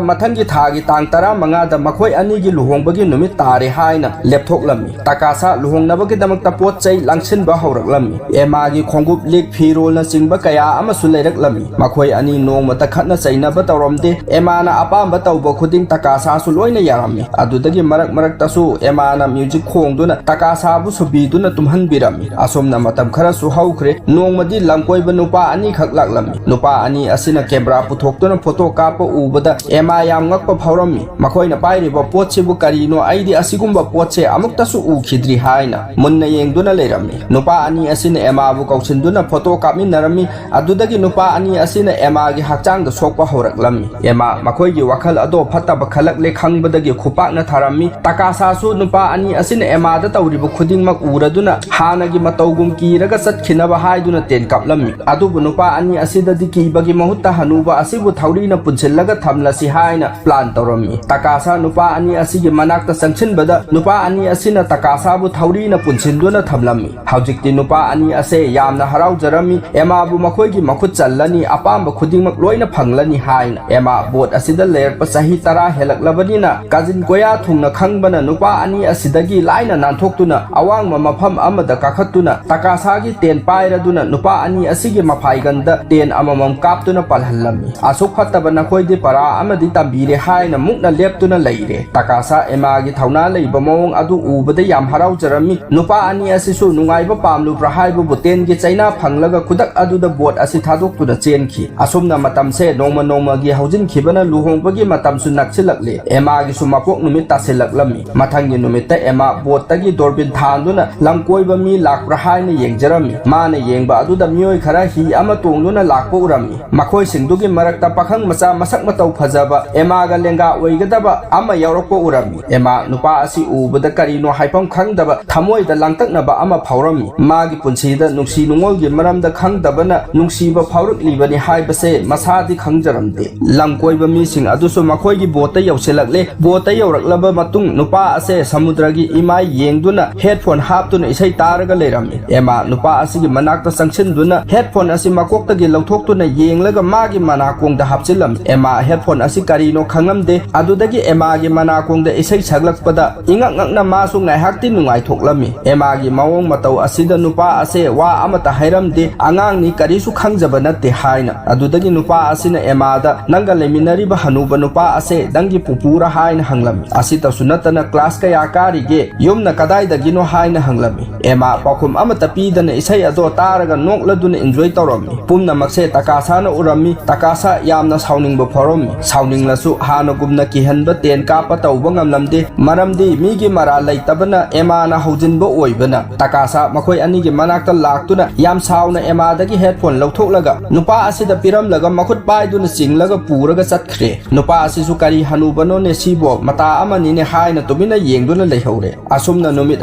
ꯃꯊꯪꯒꯤ ꯊꯥꯒꯤ ꯇꯥꯡ ꯇꯔꯥꯃꯉꯥꯗ ꯃꯈꯣꯏ ꯑꯅꯤꯒꯤ ꯂꯨꯍꯣꯡꯕꯒꯤ ꯅꯨꯃꯤꯠ ꯇꯥꯔꯦ ꯍꯥꯏꯅ ꯂꯦꯞꯊꯣꯛꯂꯝꯃꯤ꯫ ꯇꯀꯥꯁꯥ ꯂꯨꯍꯣꯡꯅꯕꯒꯤꯗꯃꯛꯇ ꯄꯣꯠ ꯆꯩ ꯂꯥꯡꯁꯤꯟꯕ ꯍꯧꯔꯛꯂꯝꯃꯤ꯫ ꯑꯦꯃꯥꯒꯤ ꯈꯣꯡꯎꯞ ꯂꯤꯛ ꯐꯤꯔꯣꯜꯅꯆꯤꯡꯕ ꯀꯌꯥ ꯑꯃꯁꯨ ꯂꯩꯔꯛꯂꯝꯃꯤ꯫ ꯃꯈꯣꯏ ꯑꯅꯤ ꯅꯣꯡꯃꯇ ꯈꯠꯅ ꯆꯩꯅꯕ ꯇꯧꯔꯝꯗꯦ꯫ ꯑꯦꯃꯥꯅ ꯑꯄꯥꯝꯕ ꯇꯧꯕ ꯈꯨꯗꯤꯡ ꯇꯀꯥꯁꯥꯁꯨ ꯂꯣꯏꯅ ꯌꯥꯔꯝꯃꯤ꯫ ꯑꯗꯨꯗꯒꯤ ꯃꯔꯛ ꯃꯔꯛꯇꯁꯨ ꯑꯦꯃꯥꯅ ꯃ꯭ꯌꯨꯖꯤꯛ ꯈꯣꯡꯗꯨꯅ ꯇꯀꯥꯁꯥꯕꯨ ꯁꯨꯕꯤꯗꯨꯅ ꯇꯨꯝꯍꯟꯕꯤꯔꯝꯃꯤ꯫ ꯑꯁꯨꯝꯅ ꯃꯇꯝ ꯈꯔꯁꯨ ꯍꯧꯈ꯭ꯔꯦ꯫ ꯅꯣꯡꯃꯗꯤ ꯂꯝꯀꯣꯏꯕ ꯅꯨꯄꯥ ꯑꯅꯤꯈꯛ ꯂꯥꯛꯂꯝꯃꯤ꯫ ꯅꯨꯄꯥ ꯑꯅꯤ ꯑꯁꯤꯅ ꯀꯦꯃꯦꯔꯥ ꯄꯨꯊꯣꯛꯇꯨꯅ ꯐꯣꯇꯣ ꯀꯥꯞꯄ ꯎꯕꯗ ꯑꯦꯃꯥ ꯌꯥꯝ ꯉꯛꯄ ꯐꯥꯎꯔꯝꯃꯤ꯫ ꯃꯈꯣꯏꯅ ꯄꯥꯏꯔꯤꯕ ꯄꯣꯠꯁꯤꯕꯨ ꯀꯔꯤꯅꯣ, ꯑꯩꯗꯤ ꯑꯁꯤꯒꯨꯝꯕ ꯄꯣꯠꯁꯦ ꯑꯃꯨꯛꯇꯁꯨ ꯎꯈꯤꯗ꯭ꯔꯤ ꯍꯥꯏꯅ ꯃꯨꯟꯅ ꯌꯦꯡꯗꯨꯅ ꯂꯩꯔꯝꯃꯤ꯫ ꯅꯨꯄꯥ ꯑꯅꯤ ꯑꯁꯤꯅ ꯑꯦꯃꯥꯕꯨ ꯀꯧꯁꯤꯟꯗꯨꯅ ꯐꯣꯇꯣ ꯀꯥꯞꯃꯤꯟꯅꯔꯝꯃꯤ꯫ ꯑꯗꯨꯗꯒꯤ ꯅꯨꯄꯥ ꯑꯅꯤ ꯑꯁꯤꯅ ꯑꯦꯃꯥꯒꯤ ꯍꯛꯆꯥꯡꯗ ꯁꯣꯛꯄ ꯍꯧꯔꯛꯂꯝꯃꯤ꯫ ꯑꯦꯃꯥ ꯃꯈꯣꯏꯒꯤ ꯋꯥꯈꯜ ꯑꯗꯣ ꯐꯠꯇꯕ ꯈꯜꯂꯛꯂꯦ ꯈꯪꯕꯗꯒꯤ ꯈꯨꯄꯥꯛꯅ ꯊꯥꯔꯝꯃꯤ꯫ ꯇꯀꯥꯁꯥꯁꯨ ꯅꯨꯄꯥ ꯑꯅꯤ ꯑꯁꯤꯅ ꯑꯦꯃꯥꯗ ꯇꯧꯔꯤꯕ ꯈꯨꯗꯤꯡꯃꯛ ꯎꯔꯗꯨꯅ ꯍꯥꯟꯅꯒꯤ ꯃꯇꯧꯒꯨꯝ ꯀꯤꯔꯒ ꯆꯠꯈꯤꯅꯕ ꯍꯥꯏꯗꯨꯅ ꯇꯦꯟ ꯀꯥꯞꯂꯝꯃꯤ꯫ ꯑꯗꯨꯕꯨ ꯅꯨꯄꯥ ꯑꯅꯤ ꯑꯁꯤꯗꯗꯤ ꯀꯤꯕꯒꯤ ꯃꯍꯨꯠꯇ ꯍꯅꯨꯕ ꯑꯁꯤꯕꯨ ꯊꯧꯔꯤꯅ ꯄꯨꯟꯁꯤꯜꯂꯒ ꯊꯝꯂꯁꯤ ꯍꯥꯏꯅ ꯄ꯭ꯂꯥꯟ ꯇꯧꯔꯝꯃꯤ꯫ ꯇꯀꯥꯁꯥ ꯅꯨꯄꯥ ꯑꯅꯤ ꯑꯁꯤꯒꯤ ꯃꯅꯥꯛꯇ ꯆꯪꯁꯤꯟꯕꯗ ꯅꯨꯄꯥ ꯑꯅꯤ ꯑꯁꯤꯅ ꯇꯀꯥꯁꯥꯕꯨ ꯊꯧꯔꯤꯅ ꯄꯨꯟꯁꯤꯟꯗꯨꯅ ꯊꯝꯂꯝꯃꯤ꯫ ꯍꯧꯖꯤꯛꯇꯤ ꯅꯨꯄꯥ ꯑꯅꯤ ꯑꯁꯦ ꯌꯥꯝꯅ ꯍꯔꯥꯎꯖꯔꯝꯃꯤ꯫ ꯑꯦꯃꯥꯕꯨ ꯃꯈꯣꯏꯒꯤ ꯃꯈꯨꯠ ꯆꯜꯂꯅꯤ, ꯑꯄꯥꯝꯕ ꯈꯨꯗꯤꯡꯃꯛ ꯂꯣꯏꯅ ꯐꯪꯂꯅꯤ ꯍꯥꯏꯅ꯫ ꯑꯦꯃꯥ ꯕꯣꯠ ꯑꯁꯤꯗ ꯂꯩꯔꯛꯄ ꯆꯍꯤ ꯇꯔꯥ ꯍꯦꯜꯂꯛꯂꯕꯅꯤꯅ ꯀꯥꯖꯤꯟ ꯀꯣꯌꯥ ꯊꯨꯡꯅ ꯈꯪꯕꯅ ꯅꯨꯄꯥ ꯑꯅꯤ ꯑꯁꯤꯗꯒꯤ ꯂꯥꯏꯅ ꯅꯥꯟꯊꯣꯛꯇꯨꯅ ꯑꯋꯥꯡꯕ ꯃꯐꯝ ꯑꯃꯗ ꯀꯥꯈꯠꯇꯨꯅ ꯇꯀꯥꯁꯥꯒꯤ ꯇꯦꯟ ꯄꯥꯏꯔꯗꯨꯅ ꯅꯨꯄꯥ ꯑꯅꯤ ꯑꯁꯤꯒꯤ ꯃꯐꯥꯏꯒꯟꯗ ꯇꯦꯟ ꯑꯃꯃꯝ ꯀꯥꯞꯇꯨꯅ ꯄꯥꯜꯍꯜꯂꯝꯃꯤ꯫ "ꯑꯁꯨꯛ ꯐꯠꯇꯕ ꯅꯈꯣꯏꯗꯤ ꯄꯔꯥ ꯑꯃꯗꯤ ꯇꯝꯕꯤꯔꯦ" ꯍꯥꯏꯅ ꯃꯨꯛꯅ ꯂꯦꯞꯇꯨꯅ ꯂꯩꯔꯦ꯫ ꯇꯀꯥꯁꯥ ꯑꯦꯃꯥꯒꯤ ꯊꯧꯅꯥ ꯂꯩꯕ ꯃꯑꯣꯡ ꯑꯗꯨ ꯎꯕꯗ ꯌꯥꯝ ꯍꯔꯥꯎꯖꯔꯝꯃꯤ꯫ ꯅꯨꯄꯥ ꯑꯅꯤ ꯑꯁꯤꯁꯨ ꯅꯨꯡꯉꯥꯏꯕ ꯄꯥꯝꯂꯨꯕ꯭ꯔꯥ ꯍꯥꯏꯕꯕꯨ ꯇꯦꯟꯒꯤ ꯆꯩꯅꯥ ꯐꯪꯂꯒ ꯈꯨꯗꯛ ꯑꯗꯨꯗ ꯕꯣꯠ ꯑꯁꯤ ꯊꯥꯗꯣꯛꯇꯨꯅ ꯆꯦꯟꯈꯤ꯫ ꯑꯁꯨꯝꯅ ꯃꯇꯝꯁꯦ ꯅꯣꯡꯃ ꯅꯣꯡꯃꯒꯤ ꯍꯧꯖꯤꯟꯈꯤꯕꯅ ꯂꯨꯍꯣꯡꯕꯒꯤ ꯃꯇꯝꯁꯨ ꯅꯛꯁꯤꯜꯂꯛꯂꯦ꯫ ꯑꯦꯃꯥꯒꯤꯁꯨ ꯃꯄꯣꯛ ꯅꯨꯃꯤꯠ ꯇꯥꯁꯤꯜꯂꯛꯂꯝꯃꯤ꯫ ꯃꯊꯪꯒꯤ ꯅꯨꯃꯤꯠꯇ ꯑꯦꯃꯥ ꯕꯣꯠꯇꯒꯤ ꯗꯣꯔꯕꯤꯟ ꯊꯥꯟꯗꯨꯅ ꯂꯝꯀꯣꯏꯕ ꯃꯤ ꯂꯥꯛꯄ꯭ꯔꯥ ꯍꯥꯏꯅ ꯌꯦꯡꯖꯔꯝꯃꯤ꯫ ꯃꯥꯅ ꯌꯦꯡꯕ ꯑꯗꯨꯗ ꯃꯤꯑꯣꯏ ꯈꯔ ꯍꯤ ꯑꯃ ꯇꯣꯡꯗꯨꯅ ꯂꯥꯛꯄ ꯎꯔꯝꯃꯤ꯫ ꯃꯈꯣꯏꯁꯤꯡꯗꯨꯒꯤ ꯃꯔꯛꯇ ꯄꯥꯈꯪ ꯃꯆꯥ ꯃꯁꯛ ꯃꯇꯧ ꯐꯖꯕ, ꯑꯦꯃꯥꯒ ꯂꯦꯡꯒꯥ ꯑꯣꯏꯒꯗꯕ ꯑꯃ ꯌꯥꯎꯔꯛꯄ ꯎꯔꯝꯃꯤ꯫ ꯑꯦꯃꯥ ꯅꯨꯄꯥ ꯑꯁꯤ ꯎꯕꯗ ꯀꯔꯤꯅꯣ ꯍꯥꯏꯐꯝ ꯈꯪꯗꯕ ꯊꯃꯣꯏꯗ ꯂꯥꯡꯇꯛꯅꯕ ꯑꯃ ꯐꯥꯎꯔꯝꯃꯤ꯫ ꯃꯥꯒꯤ ꯄꯨꯟꯁꯤꯗ ꯅꯨꯡꯁꯤ ꯅꯨꯡꯉꯣꯜꯒꯤ ꯃꯔꯝꯗ ꯈꯪꯗꯕꯅ ꯅꯨꯡꯁꯤꯕ ꯐꯥꯎꯔꯛꯂꯤꯕꯅꯤ ꯍꯥꯏꯕꯁꯦ ꯃꯁꯥꯗꯤ ꯈꯪꯖꯔꯝꯗꯦ꯫ ꯂꯝ ꯀꯣꯏꯕ ꯃꯤꯁꯤꯡ ꯑꯗꯨꯁꯨ ꯃꯈꯣꯏꯒꯤ ꯕꯣꯠꯇ ꯌꯧꯁꯤꯜꯂꯛꯂꯦ꯫ ꯕꯣꯠꯇ ꯌꯧꯔꯛꯂꯕ ꯃꯇꯨꯡ ꯅꯨꯄꯥ ꯑꯁꯦ ꯁꯃꯨꯗ꯭ꯔꯒꯤ ꯏꯃꯥꯏ ꯌꯦꯡꯗꯨꯅ ꯍꯦꯗꯐꯣꯟ ꯍꯥꯞꯇꯨꯅ ꯏꯁꯩ ꯇꯥꯔꯒ ꯂꯩꯔꯝꯃꯤ꯫ ꯑꯦꯃꯥ ꯅꯨꯄꯥ ꯑꯁꯤꯒꯤ ꯃꯅꯥꯛꯇ ꯆꯪꯁꯤꯟꯗꯨꯅ ꯍꯦꯗꯐꯣꯟ ꯑꯁꯤ ꯃꯀꯣꯛꯇꯒꯤ ꯂꯧꯊꯣꯛꯇꯨꯅ ꯌꯦꯡꯂꯒ ꯃꯥꯒꯤ ꯃꯅꯥꯀꯣꯡꯗ ꯍꯥꯞꯆꯤꯜꯂꯝꯃꯤ꯫ ꯑꯦꯃꯥ ꯍꯦꯗꯐꯣꯟ ꯑꯁꯤ ꯀꯔꯤꯅꯣ ꯈꯪꯂꯝꯗꯦ꯫ ꯑꯗꯨꯗꯒꯤ ꯑꯦꯃꯥꯒꯤ ꯃꯅꯥꯀꯣꯡꯗ ꯏꯁꯩ ꯁꯛꯂꯛꯄꯗ ꯏꯉꯛ ꯉꯛꯅ ꯃꯥꯁꯨ ꯉꯥꯏꯍꯥꯛꯇꯤ ꯅꯨꯡꯉꯥꯏꯊꯣꯛꯂꯝꯃꯤ꯫ ꯑꯦꯃꯥꯒꯤ ꯃꯑꯣꯡ ꯃꯇꯧ ꯑꯁꯤꯗ ꯅꯨꯄꯥ ꯑꯁꯦ ꯋꯥ ꯑꯃꯠꯇ ꯍꯥꯏꯔꯝꯗꯦ, "ꯑꯉꯥꯡꯅꯤ, ꯀꯔꯤꯁꯨ ꯈꯪꯖꯕ ꯅꯠꯇꯦ" ꯍꯥꯏꯅ꯫ ꯑꯗꯨꯗꯒꯤ ꯅꯨꯄꯥ ꯑꯁꯤꯅ ꯑꯦꯃꯥꯗ, "ꯅꯪꯒ ꯂꯩꯃꯤꯟꯅꯔꯤꯕ ꯍꯅꯨꯕ ꯅꯨꯄꯥ ꯑꯁꯦ ꯅꯪꯒꯤ ꯄꯨꯄꯨꯔꯥ?" ꯍꯥꯏꯅ ꯍꯪꯂꯝꯃꯤ꯫ ꯑꯁꯤꯇꯁꯨ ꯅꯠꯇꯅ "ꯀ꯭ꯂꯥꯁ ꯀꯌꯥ ꯀꯥꯔꯤꯒꯦ? ꯌꯨꯝꯅ ꯀꯗꯥꯏꯗꯒꯤꯅꯣ?" ꯍꯥꯏꯅ ꯍꯪꯂꯝꯃꯤ꯫ ꯑꯦꯃꯥ ꯄꯥꯎꯈꯨꯝ ꯑꯃꯠꯇ ꯄꯤꯗꯅ ꯏꯁꯩ ꯑꯗꯣ ꯇꯥꯔꯒ ꯅꯣꯛꯂꯗꯨꯅ ꯏꯟꯖꯣꯏ ꯇꯧꯔꯝꯃꯤ꯫ ꯄꯨꯝꯅꯃꯛꯁꯦ ꯇꯀꯥꯁꯥꯅ ꯎꯔꯝꯃꯤ꯫ ꯇꯀꯥꯁꯥ ꯌꯥꯝꯅ ꯁꯥꯎꯅꯤꯡꯕ ꯐꯥꯎꯔꯝꯃꯤ꯫ ꯁꯥꯎꯅꯤꯡꯂꯁꯨ ꯍꯥꯟꯅꯒꯨꯝꯅ ꯀꯤꯍꯟꯕ ꯇꯦꯟ ꯀꯥꯞꯄ ꯇꯧꯕ ꯉꯝꯂꯝꯗꯦ, ꯃꯔꯝꯗꯤ ꯃꯤꯒꯤ ꯃꯔꯥꯜ ꯂꯩꯇꯕꯅ ꯑꯦꯃꯥꯅ ꯍꯧꯖꯤꯟꯕ ꯑꯣꯏꯕꯅ꯫ ꯇꯀꯥꯁꯥ ꯃꯈꯣꯏ ꯑꯅꯤꯒꯤ ꯃꯅꯥꯛꯇ ꯂꯥꯛꯇꯨꯅ ꯌꯥꯝ ꯁꯥꯎꯅ ꯑꯦꯃꯥꯗꯒꯤ ꯍꯦꯗꯐꯣꯟ ꯂꯧꯊꯣꯛꯂꯒ ꯅꯨꯄꯥ ꯑꯁꯤꯗ ꯄꯤꯔꯝꯂꯒ ꯃꯈꯨꯠ ꯄꯥꯏꯗꯨꯅ ꯆꯤꯡꯂꯒ ꯄꯨꯔꯒ ꯆꯠꯈ꯭ꯔꯦ꯫ ꯅꯨꯄꯥ ꯑꯁꯤꯁꯨ "ꯀꯔꯤ ꯍꯅꯨꯕꯅꯣꯅꯦ ꯁꯤꯕꯣ, ꯃꯇꯥ ꯑꯃꯅꯤꯅꯦ" ꯍꯥꯏꯅ ꯇꯨꯃꯤꯟꯅ ꯌꯦꯡꯗꯨꯅ ꯂꯩꯍꯧꯔꯦ꯫ ꯑꯁꯨꯝꯅ ꯅꯨꯃꯤꯠ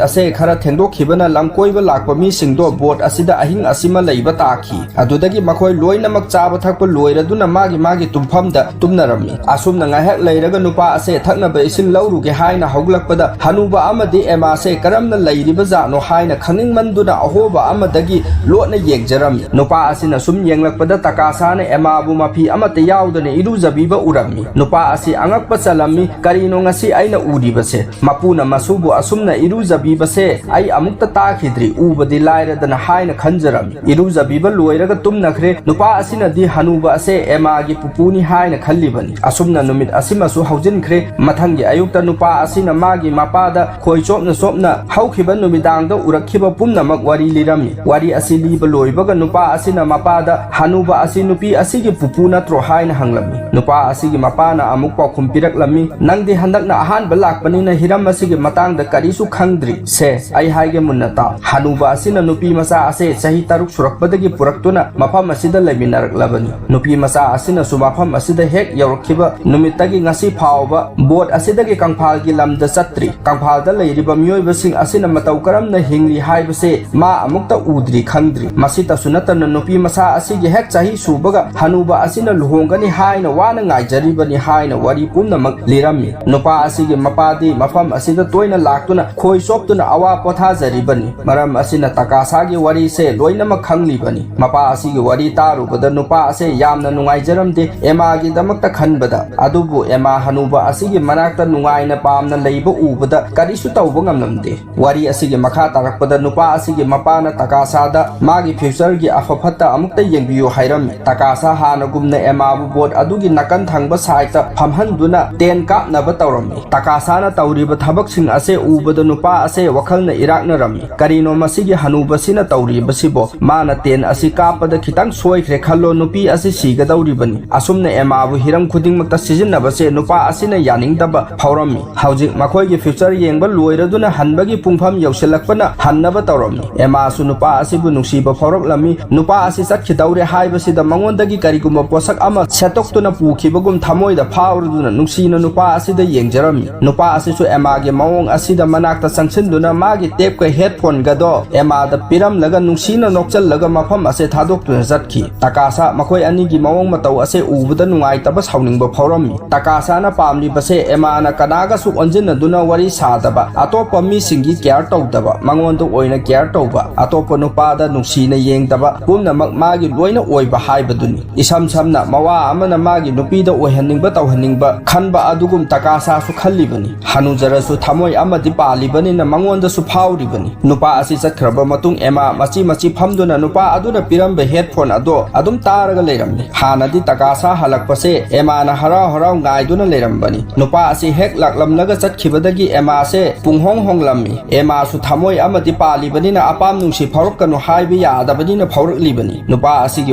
ꯑꯁꯦ ꯈꯔ ꯊꯦꯡꯗꯣꯛꯈꯤꯕꯅ ꯂꯝꯀꯣꯏꯕ ꯂꯥꯛꯄ ꯃꯤꯁꯤꯡꯗꯣ ꯕꯣꯠ ꯑꯁꯤꯗ ꯑꯍꯤꯡ ꯑꯁꯤꯃ ꯂꯩꯕ ꯇꯥꯈꯤ꯫ ꯑꯗꯨꯗꯒꯤ ꯃꯈꯣꯏ ꯂꯣꯏꯅꯃꯛ ꯆꯥꯕ ꯊꯛꯄ ꯂꯣꯏꯔꯗꯨꯅ ꯃꯥꯒꯤ ꯃꯥꯒꯤ ꯇꯨꯝꯐꯝꯗ ꯇꯨꯝꯅꯔꯝꯃꯤ꯫ ꯑꯁꯨꯝꯅ ꯉꯥꯏꯍꯥꯛ ꯂꯩꯔꯒ ꯅꯨꯄꯥ ꯑꯁꯦ ꯊꯛꯅꯕ ꯏꯁꯤꯡ ꯂꯧꯔꯨꯒꯦ ꯍꯥꯏꯅ ꯍꯧꯒꯠꯂꯛꯄꯗ ꯍꯅꯨꯕ ꯑꯃꯗꯤ ꯑꯦꯃꯥꯁꯦ ꯀꯔꯝꯅ ꯂꯩꯔꯤꯕ ꯖꯥꯠꯅꯣ ꯍꯥꯏꯅ ꯈꯪꯅꯤꯡꯃꯟꯗꯨꯅ ꯑꯍꯣꯕ ꯑꯃꯗꯒꯤ ꯂꯣꯠꯅ ꯌꯦꯡꯖꯔꯝꯃꯤ꯫ ꯅꯨꯄꯥ ꯑꯁꯤꯅ ꯁꯨꯝ ꯌꯦꯡꯂꯛꯄꯗ ꯇꯀꯥꯁꯥꯅ ꯑꯦꯃꯥꯕꯨ ꯃꯐꯤ ꯑꯃꯠꯇ ꯌꯥꯎꯗꯅ ꯏꯔꯨꯖꯕꯤꯕ ꯎꯔꯝꯃꯤ꯫ ꯅꯨꯄꯥ ꯑꯁꯤ ꯑꯉꯛꯄ ꯆꯜꯂꯝꯃꯤ꯫ "ꯀꯔꯤꯅꯣ ꯉꯁꯤ ꯑꯩꯅ ꯎꯔꯤꯕꯁꯦ? ꯃꯄꯨꯅ ꯃꯁꯨꯕꯨ ꯑꯁꯨꯝꯅ ꯏꯔꯨꯖꯕꯤꯕꯁꯦ ꯑꯩ ꯑꯃꯨꯛꯇ ꯇꯥꯈꯤꯗ꯭ꯔꯤ, ꯎꯕꯗꯤ ꯂꯥꯏꯔꯗꯅ" ꯍꯥꯏꯅ ꯈꯟꯖꯔꯝꯃꯤ꯫ ꯏꯔꯨꯖꯕꯤꯕ ꯂꯣꯏꯔꯒ ꯇꯨꯝꯅꯈ꯭ꯔꯦ꯫ ꯅꯨꯄꯥ ꯑꯁꯤꯅꯗꯤ ꯍꯅꯨꯕ ꯑꯁꯦ ꯑꯦꯃꯥꯒꯤ ꯄꯨꯄꯨꯅꯤ ꯍꯥꯏꯅ ꯈꯜꯂꯤꯕꯅꯤ꯫ ꯑꯁꯨꯝꯅ ꯅꯨꯃꯤꯠ ꯑꯁꯤꯃꯁꯨ ꯍꯧꯖꯤꯟꯈ꯭ꯔꯦ꯫ ꯃꯊꯪꯒꯤ ꯑꯌꯨꯛꯇ ꯅꯨꯄꯥ ꯑꯁꯤꯅ ꯃꯥꯒꯤ ꯃꯄꯥꯗ ꯈꯣꯏ ꯆꯣꯞꯅ ꯆꯣꯞꯅ ꯍꯧꯈꯤꯕ ꯅꯨꯃꯤꯗꯥꯡꯗ ꯎꯔꯛꯈꯤꯕ ꯄꯨꯝꯅꯃꯛ ꯋꯥꯔꯤ ꯂꯤꯔꯝꯃꯤ꯫ ꯋꯥꯔꯤ ꯑꯁꯤ ꯂꯤꯕ ꯂꯣꯏꯕꯒ ꯅꯨꯄꯥ ꯑꯁꯤꯅ ꯃꯄꯥꯗ, "ꯍꯅꯨꯕ ꯑꯁꯤ ꯅꯨꯄꯤ ꯑꯁꯤꯒꯤ ꯄꯨꯄꯨ ꯅꯠꯇ꯭ꯔꯣ?" ꯍꯥꯏꯅ ꯍꯪꯂꯝꯃꯤ꯫ ꯅꯨꯄꯥ ꯑꯁꯤꯒꯤ ꯃꯄꯥꯅ ꯑꯃꯨꯛ ꯄꯥꯎꯈꯨꯝ ꯄꯤꯔꯛꯂꯝꯃꯤ, "ꯅꯪꯗꯤ ꯍꯟꯗꯛꯅ ꯑꯍꯥꯟꯕ ꯂꯥꯛꯄꯅꯤꯅ ꯍꯤꯔꯝ ꯑꯁꯤꯒꯤ ꯃꯇꯥꯡꯗ ꯀꯔꯤꯁꯨ ꯈꯪꯗ꯭ꯔꯤ꯫ ꯁꯦ, ꯑꯩ ꯍꯥꯏꯒꯦ ꯃꯨꯟꯅ ꯇꯥꯎ꯫ ꯍꯅꯨꯕ ꯑꯁꯤꯅ ꯅꯨꯄꯤ ꯃꯆꯥ ꯑꯁꯦ ꯆꯍꯤ ꯇꯔꯨꯛ ꯁꯨꯔꯛꯄꯗꯒꯤ ꯄꯨꯔꯛꯇꯨꯅ ꯃꯐꯝ ꯑꯁꯤꯗ ꯂꯩꯃꯤꯟꯅꯔꯛꯂꯕꯅꯤ꯫ ꯅꯨꯄꯤ ꯃꯆꯥ ꯑꯁꯤꯅꯁꯨ ꯃꯐꯝ ꯑꯁꯤꯗ ꯍꯦꯛ ꯌꯧꯔꯛꯈꯤꯕ ꯅꯨꯃꯤꯠꯇꯒꯤ ꯉꯁꯤ ꯐꯥꯎꯕ ꯕꯣꯠ ꯑꯁꯤꯗꯒꯤ ꯀꯪꯐꯥꯜꯒꯤ ꯂꯝꯗ ꯆꯠꯇ꯭ꯔꯤ꯫ ꯀꯪꯐꯥꯜꯗ ꯂꯩꯔꯤꯕ ꯃꯤꯑꯣꯏꯕꯁꯤꯡ ꯑꯁꯤꯅ ꯃꯇꯧ ꯀꯔꯝꯅ ꯍꯤꯡꯂꯤ ꯍꯥꯏꯕꯁꯦ ꯃꯥ ꯑꯃꯨꯛꯇ ꯎꯗ꯭ꯔꯤ, ꯈꯪꯗ꯭ꯔꯤ꯫ ꯃꯁꯤꯇꯁꯨ ꯅꯠꯇꯅ ꯅꯨꯄꯤ ꯃꯆꯥ ꯑꯁꯤꯒꯤ ꯍꯦꯛ ꯆꯍꯤ ꯁꯨꯕꯒ ꯍꯅꯨꯕ ꯑꯁꯤꯅ ꯂꯨꯍꯣꯡꯒꯅꯤ ꯍꯥꯏꯅ ꯋꯥꯅ ꯉꯥꯏꯖꯔꯤꯕꯅꯤ" ꯍꯥꯏꯅ ꯋꯥꯔꯤ ꯄꯨꯝꯅꯃꯛ ꯂꯤꯔꯝꯃꯤ꯫ ꯅꯨꯄꯥ ꯑꯁꯤꯒꯤ ꯃꯄꯥꯗꯤ ꯃꯐꯝ ꯑꯁꯤꯗ ꯇꯣꯏꯅ ꯂꯥꯛꯇꯨꯅ ꯈꯣꯏ ꯆꯣꯞꯇꯨꯅ ꯑꯋꯥ ꯄꯣꯊꯥꯖꯔꯤꯕꯅꯤ꯫ ꯃꯔꯝ ꯑꯁꯤꯅ ꯇꯀꯥꯁꯥꯒꯤ ꯋꯥꯔꯤꯁꯦ ꯂꯣꯏꯅꯃꯛ ꯈꯪꯂꯤꯕꯅꯤ꯫ ꯃꯄꯥ ꯑꯁꯤꯒꯤ ꯋꯥꯔꯤ ꯇꯥꯔꯨꯕꯗ ꯅꯨꯄꯥ ꯑꯁꯦ ꯌꯥꯝꯅ ꯅꯨꯡꯉꯥꯏꯖꯔꯝꯗꯦ꯫ ꯑꯦꯃꯥꯒꯤꯗꯃꯛꯇ ꯈꯟꯕꯗ꯫ ꯑꯗꯨꯕꯨ ꯑꯦꯃꯥ ꯍꯅꯨꯕ ꯑꯁꯤꯒꯤ ꯃꯅꯥꯛꯇ ꯅꯨꯡꯉꯥꯏꯅ ꯄꯥꯝꯅ ꯂꯩꯕ ꯎꯕꯗ ꯀꯔꯤꯁꯨ ꯇꯧꯕ ꯉꯝꯂꯝꯗꯦ꯫ ꯋꯥꯔꯤ ꯑꯁꯤꯒꯤ ꯃꯈꯥ ꯇꯥꯔꯛꯄꯗ ꯅꯨꯄꯥ ꯑꯁꯤꯒꯤ ꯃꯄꯥꯅ ꯇꯀꯥꯁꯥꯗ ꯃꯥꯒꯤ future ꯒꯤ ꯑꯐ ꯐꯠꯇ ꯑꯃꯨꯛꯇ ꯌꯦꯡꯕꯤꯌꯨ ꯍꯥꯏꯔꯝꯃꯤ꯫ ꯇꯀꯥꯁꯥ ꯍꯥꯟꯅꯒꯨꯝꯅ ꯑꯦꯃꯥꯕꯨ boat ꯑꯗꯨꯒꯤ ꯅꯥꯀꯟ ꯊꯪꯕ side ꯇ ꯐꯝꯍꯟꯗꯨꯅ ꯇꯦꯟ ꯀꯥꯞꯅꯕ ꯇꯧꯔꯝꯃꯤ꯫ ꯇꯀꯥꯁꯥꯅ ꯇꯧꯔꯤꯕ ꯊꯕꯛꯁꯤꯡ ꯑꯁꯦ ꯎꯕꯗ ꯅꯨꯄꯥ ꯑꯁꯦ ꯋꯥꯈꯜꯅ ꯏꯔꯥꯛꯅꯔꯝꯃꯤ꯫ "ꯀꯔꯤꯅꯣ ꯃꯁꯤꯒꯤ ꯍꯅꯨꯕꯁꯤꯅ ꯇꯧꯔꯤꯕꯁꯤꯕꯣ? ꯃꯥꯅ ꯇꯦꯟ ꯑꯁꯤ ꯀꯥꯞꯄꯗ ꯈꯤꯇꯪ ꯁꯣꯏꯈ꯭ꯔꯦ ꯈꯜꯂꯣ, ꯅꯨꯄꯤ ꯑꯁꯤ ꯁꯤꯒꯗꯧꯔꯤꯕꯅꯤ꯫" ꯑꯁꯨꯝꯅ ꯑꯦꯃꯥꯕꯨ ꯍꯤꯔꯝ ꯈꯨꯗꯤꯡꯃꯛꯇ ꯁꯤꯖꯤꯟꯅꯕꯁꯦ ꯅꯨꯄꯥ ꯑꯁꯤꯅ ꯌꯥꯅꯤꯡꯗꯕ ꯐꯥꯎꯔꯝꯃꯤ꯫ ꯍꯧꯖꯤꯛ ꯃꯈꯣꯏꯒꯤ future ꯌꯦꯡꯕ ꯂꯣꯏꯔꯗꯨꯅ ꯍꯟꯕꯒꯤ ꯄꯨꯡꯐꯝ ꯌꯧꯁꯤꯜꯂꯛꯄꯅ ꯍꯟꯅꯕ ꯇꯧꯔꯝꯃꯤ꯫ ꯑꯦꯃꯥꯁꯨ ꯅꯨꯄꯥ ꯑꯁꯤꯕꯨ ꯅꯨꯡꯁꯤꯕ ꯐꯥꯎꯔꯛꯂꯝꯃꯤ꯫ ꯅꯨꯄꯥ ꯑꯁꯤ ꯆꯠꯈꯤꯗꯧꯔꯦ ꯍꯥꯏꯕꯁꯤꯗ ꯃꯉꯣꯟꯗꯒꯤ ꯀꯔꯤꯒꯨꯝꯕ ꯄꯣꯠꯁꯛ ꯑꯃ ꯁꯦꯠꯇꯣꯛꯇꯨꯅ ꯄꯨꯈꯤꯕꯒꯨꯝ ꯊꯃꯣꯏꯗ ꯐꯥꯎꯔꯗꯨꯅ ꯅꯨꯡꯁꯤꯅ ꯅꯨꯄꯥ ꯑꯁꯤꯗ ꯌꯦꯡꯖꯔꯝꯃꯤ꯫ ꯅꯨꯄꯥ ꯑꯁꯤꯁꯨ ꯑꯦꯃꯥꯒꯤ ꯃꯑꯣꯡ ꯑꯁꯤꯗ ꯃꯅꯥꯛꯇ ꯆꯪꯁꯤꯟꯗꯨꯅ ꯃꯥꯒꯤ tape ꯀ headphone ꯒꯗꯣ ꯑꯦꯃꯥꯗ ꯄꯤꯔꯝꯂꯒ ꯅꯨꯡꯁꯤꯅ ꯅꯣꯛꯆꯜꯂꯒ ꯃꯐꯝ ꯑꯁꯦ ꯊꯥꯗꯣꯛꯇꯨꯅ ꯆꯠꯈꯤ꯫ ꯇꯀꯥꯁꯥ ꯃꯈꯣꯏ ꯑꯅꯤꯒꯤ ꯃꯑꯣꯡ ꯃꯇꯧ ꯑꯁꯦ ꯎꯕꯗ ꯅꯨꯡꯉꯥꯏꯇꯕ ꯁꯥꯎꯅꯤꯡꯕ ꯐꯥꯎꯔꯝꯃꯤ꯫ ꯇꯀꯥꯁꯥꯅ ꯄꯥꯝꯂꯤꯕꯁꯦ ꯑꯦꯃꯥꯅ ꯀꯅꯥꯒꯁꯨ ꯑꯣꯟꯁꯤꯟꯅꯗꯨꯅ ꯋꯥꯔꯤ ꯁꯥꯗꯕ, ꯑꯇꯣꯞꯄ ꯃꯤꯁꯤꯡꯒꯤ care ꯇꯧꯗꯕ, ꯃꯉꯣꯟꯗ ꯑꯣꯏꯅ care ꯇꯧꯕ, ꯑꯇꯣꯞꯄ ꯅꯨꯄꯥꯗ ꯅꯨꯡꯁꯤꯅ ꯌꯦꯡꯗꯕ, ꯄꯨꯝꯅꯃꯛ ꯃꯥꯒꯤ ꯂꯣꯏꯅ ꯑꯣꯏꯕ ꯍꯥꯏꯕꯗꯨꯅꯤ꯫ ꯏꯁꯝ ꯁꯝꯅ ꯃꯋꯥ ꯑꯃꯅ ꯃꯥꯒꯤ ꯅꯨꯄꯤꯗ ꯑꯣꯏꯍꯟꯅꯤꯡꯕ ꯇꯧꯍꯟꯅꯤꯡꯕ ꯈꯟꯕ ꯑꯗꯨꯒꯨꯝ ꯇꯀꯥꯁꯥꯁꯨ ꯈꯜꯂꯤꯕꯅꯤ꯫ ꯍꯅꯨꯖꯔꯁꯨ ꯊꯃꯣꯏ ꯑꯃꯗꯤ ꯄꯥꯜꯂꯤꯕꯅꯤꯅ ꯃꯉꯣꯟꯗꯁꯨ ꯐꯥꯎꯔꯤꯕꯅꯤ꯫ ꯅꯨꯄꯥ ꯑꯁꯤ ꯆꯠꯈ꯭ꯔꯕ ꯃꯇꯨꯡ ꯑꯦꯃꯥ ꯃꯆꯤ ꯃꯆꯤ ꯐꯝꯗꯨꯅ ꯅꯨꯄꯥ ꯑꯗꯨꯅ ꯄꯤꯔꯝꯕ headphone ꯑꯗꯣ ꯑꯗꯨꯝ ꯇꯥꯔꯒ ꯂꯩꯔꯝꯃꯤ꯫ ꯍꯥꯟꯅꯗꯤ ꯇꯀꯥꯁꯥ ꯍꯜꯂꯛꯄꯁꯦ ꯑꯦꯃꯥꯅ ꯍꯔꯥꯎ ꯍꯔꯥꯎ ꯉꯥꯏꯗꯨꯅ ꯂꯩꯔꯝꯕꯅꯤ꯫ ꯅꯨꯄꯥ ꯑꯁꯤ ꯍꯦꯛ ꯂꯥꯛꯂꯝꯂꯒ ꯆꯠꯈꯤꯕꯗꯒꯤ ꯑꯦꯃꯥꯁꯦ ꯄꯨꯡꯍꯣꯡ ꯍꯣꯡꯂꯝꯃꯤ꯫ ꯑꯦꯃꯥꯁꯨ ꯊꯃꯣꯏ ꯑꯃꯗꯤ ꯄꯥꯜꯂꯤꯕꯅꯤꯅ ꯑꯄꯥꯝ ꯅꯨꯡꯁꯤ ꯐꯥꯎꯔꯛꯀꯅꯨ ꯍꯥꯏꯕ ꯌꯥꯗꯕꯅꯤꯅ ꯐꯥꯎꯔꯛꯂꯤꯕꯅꯤ꯫ ꯅꯨꯄꯥ ꯑꯁꯤꯒꯤ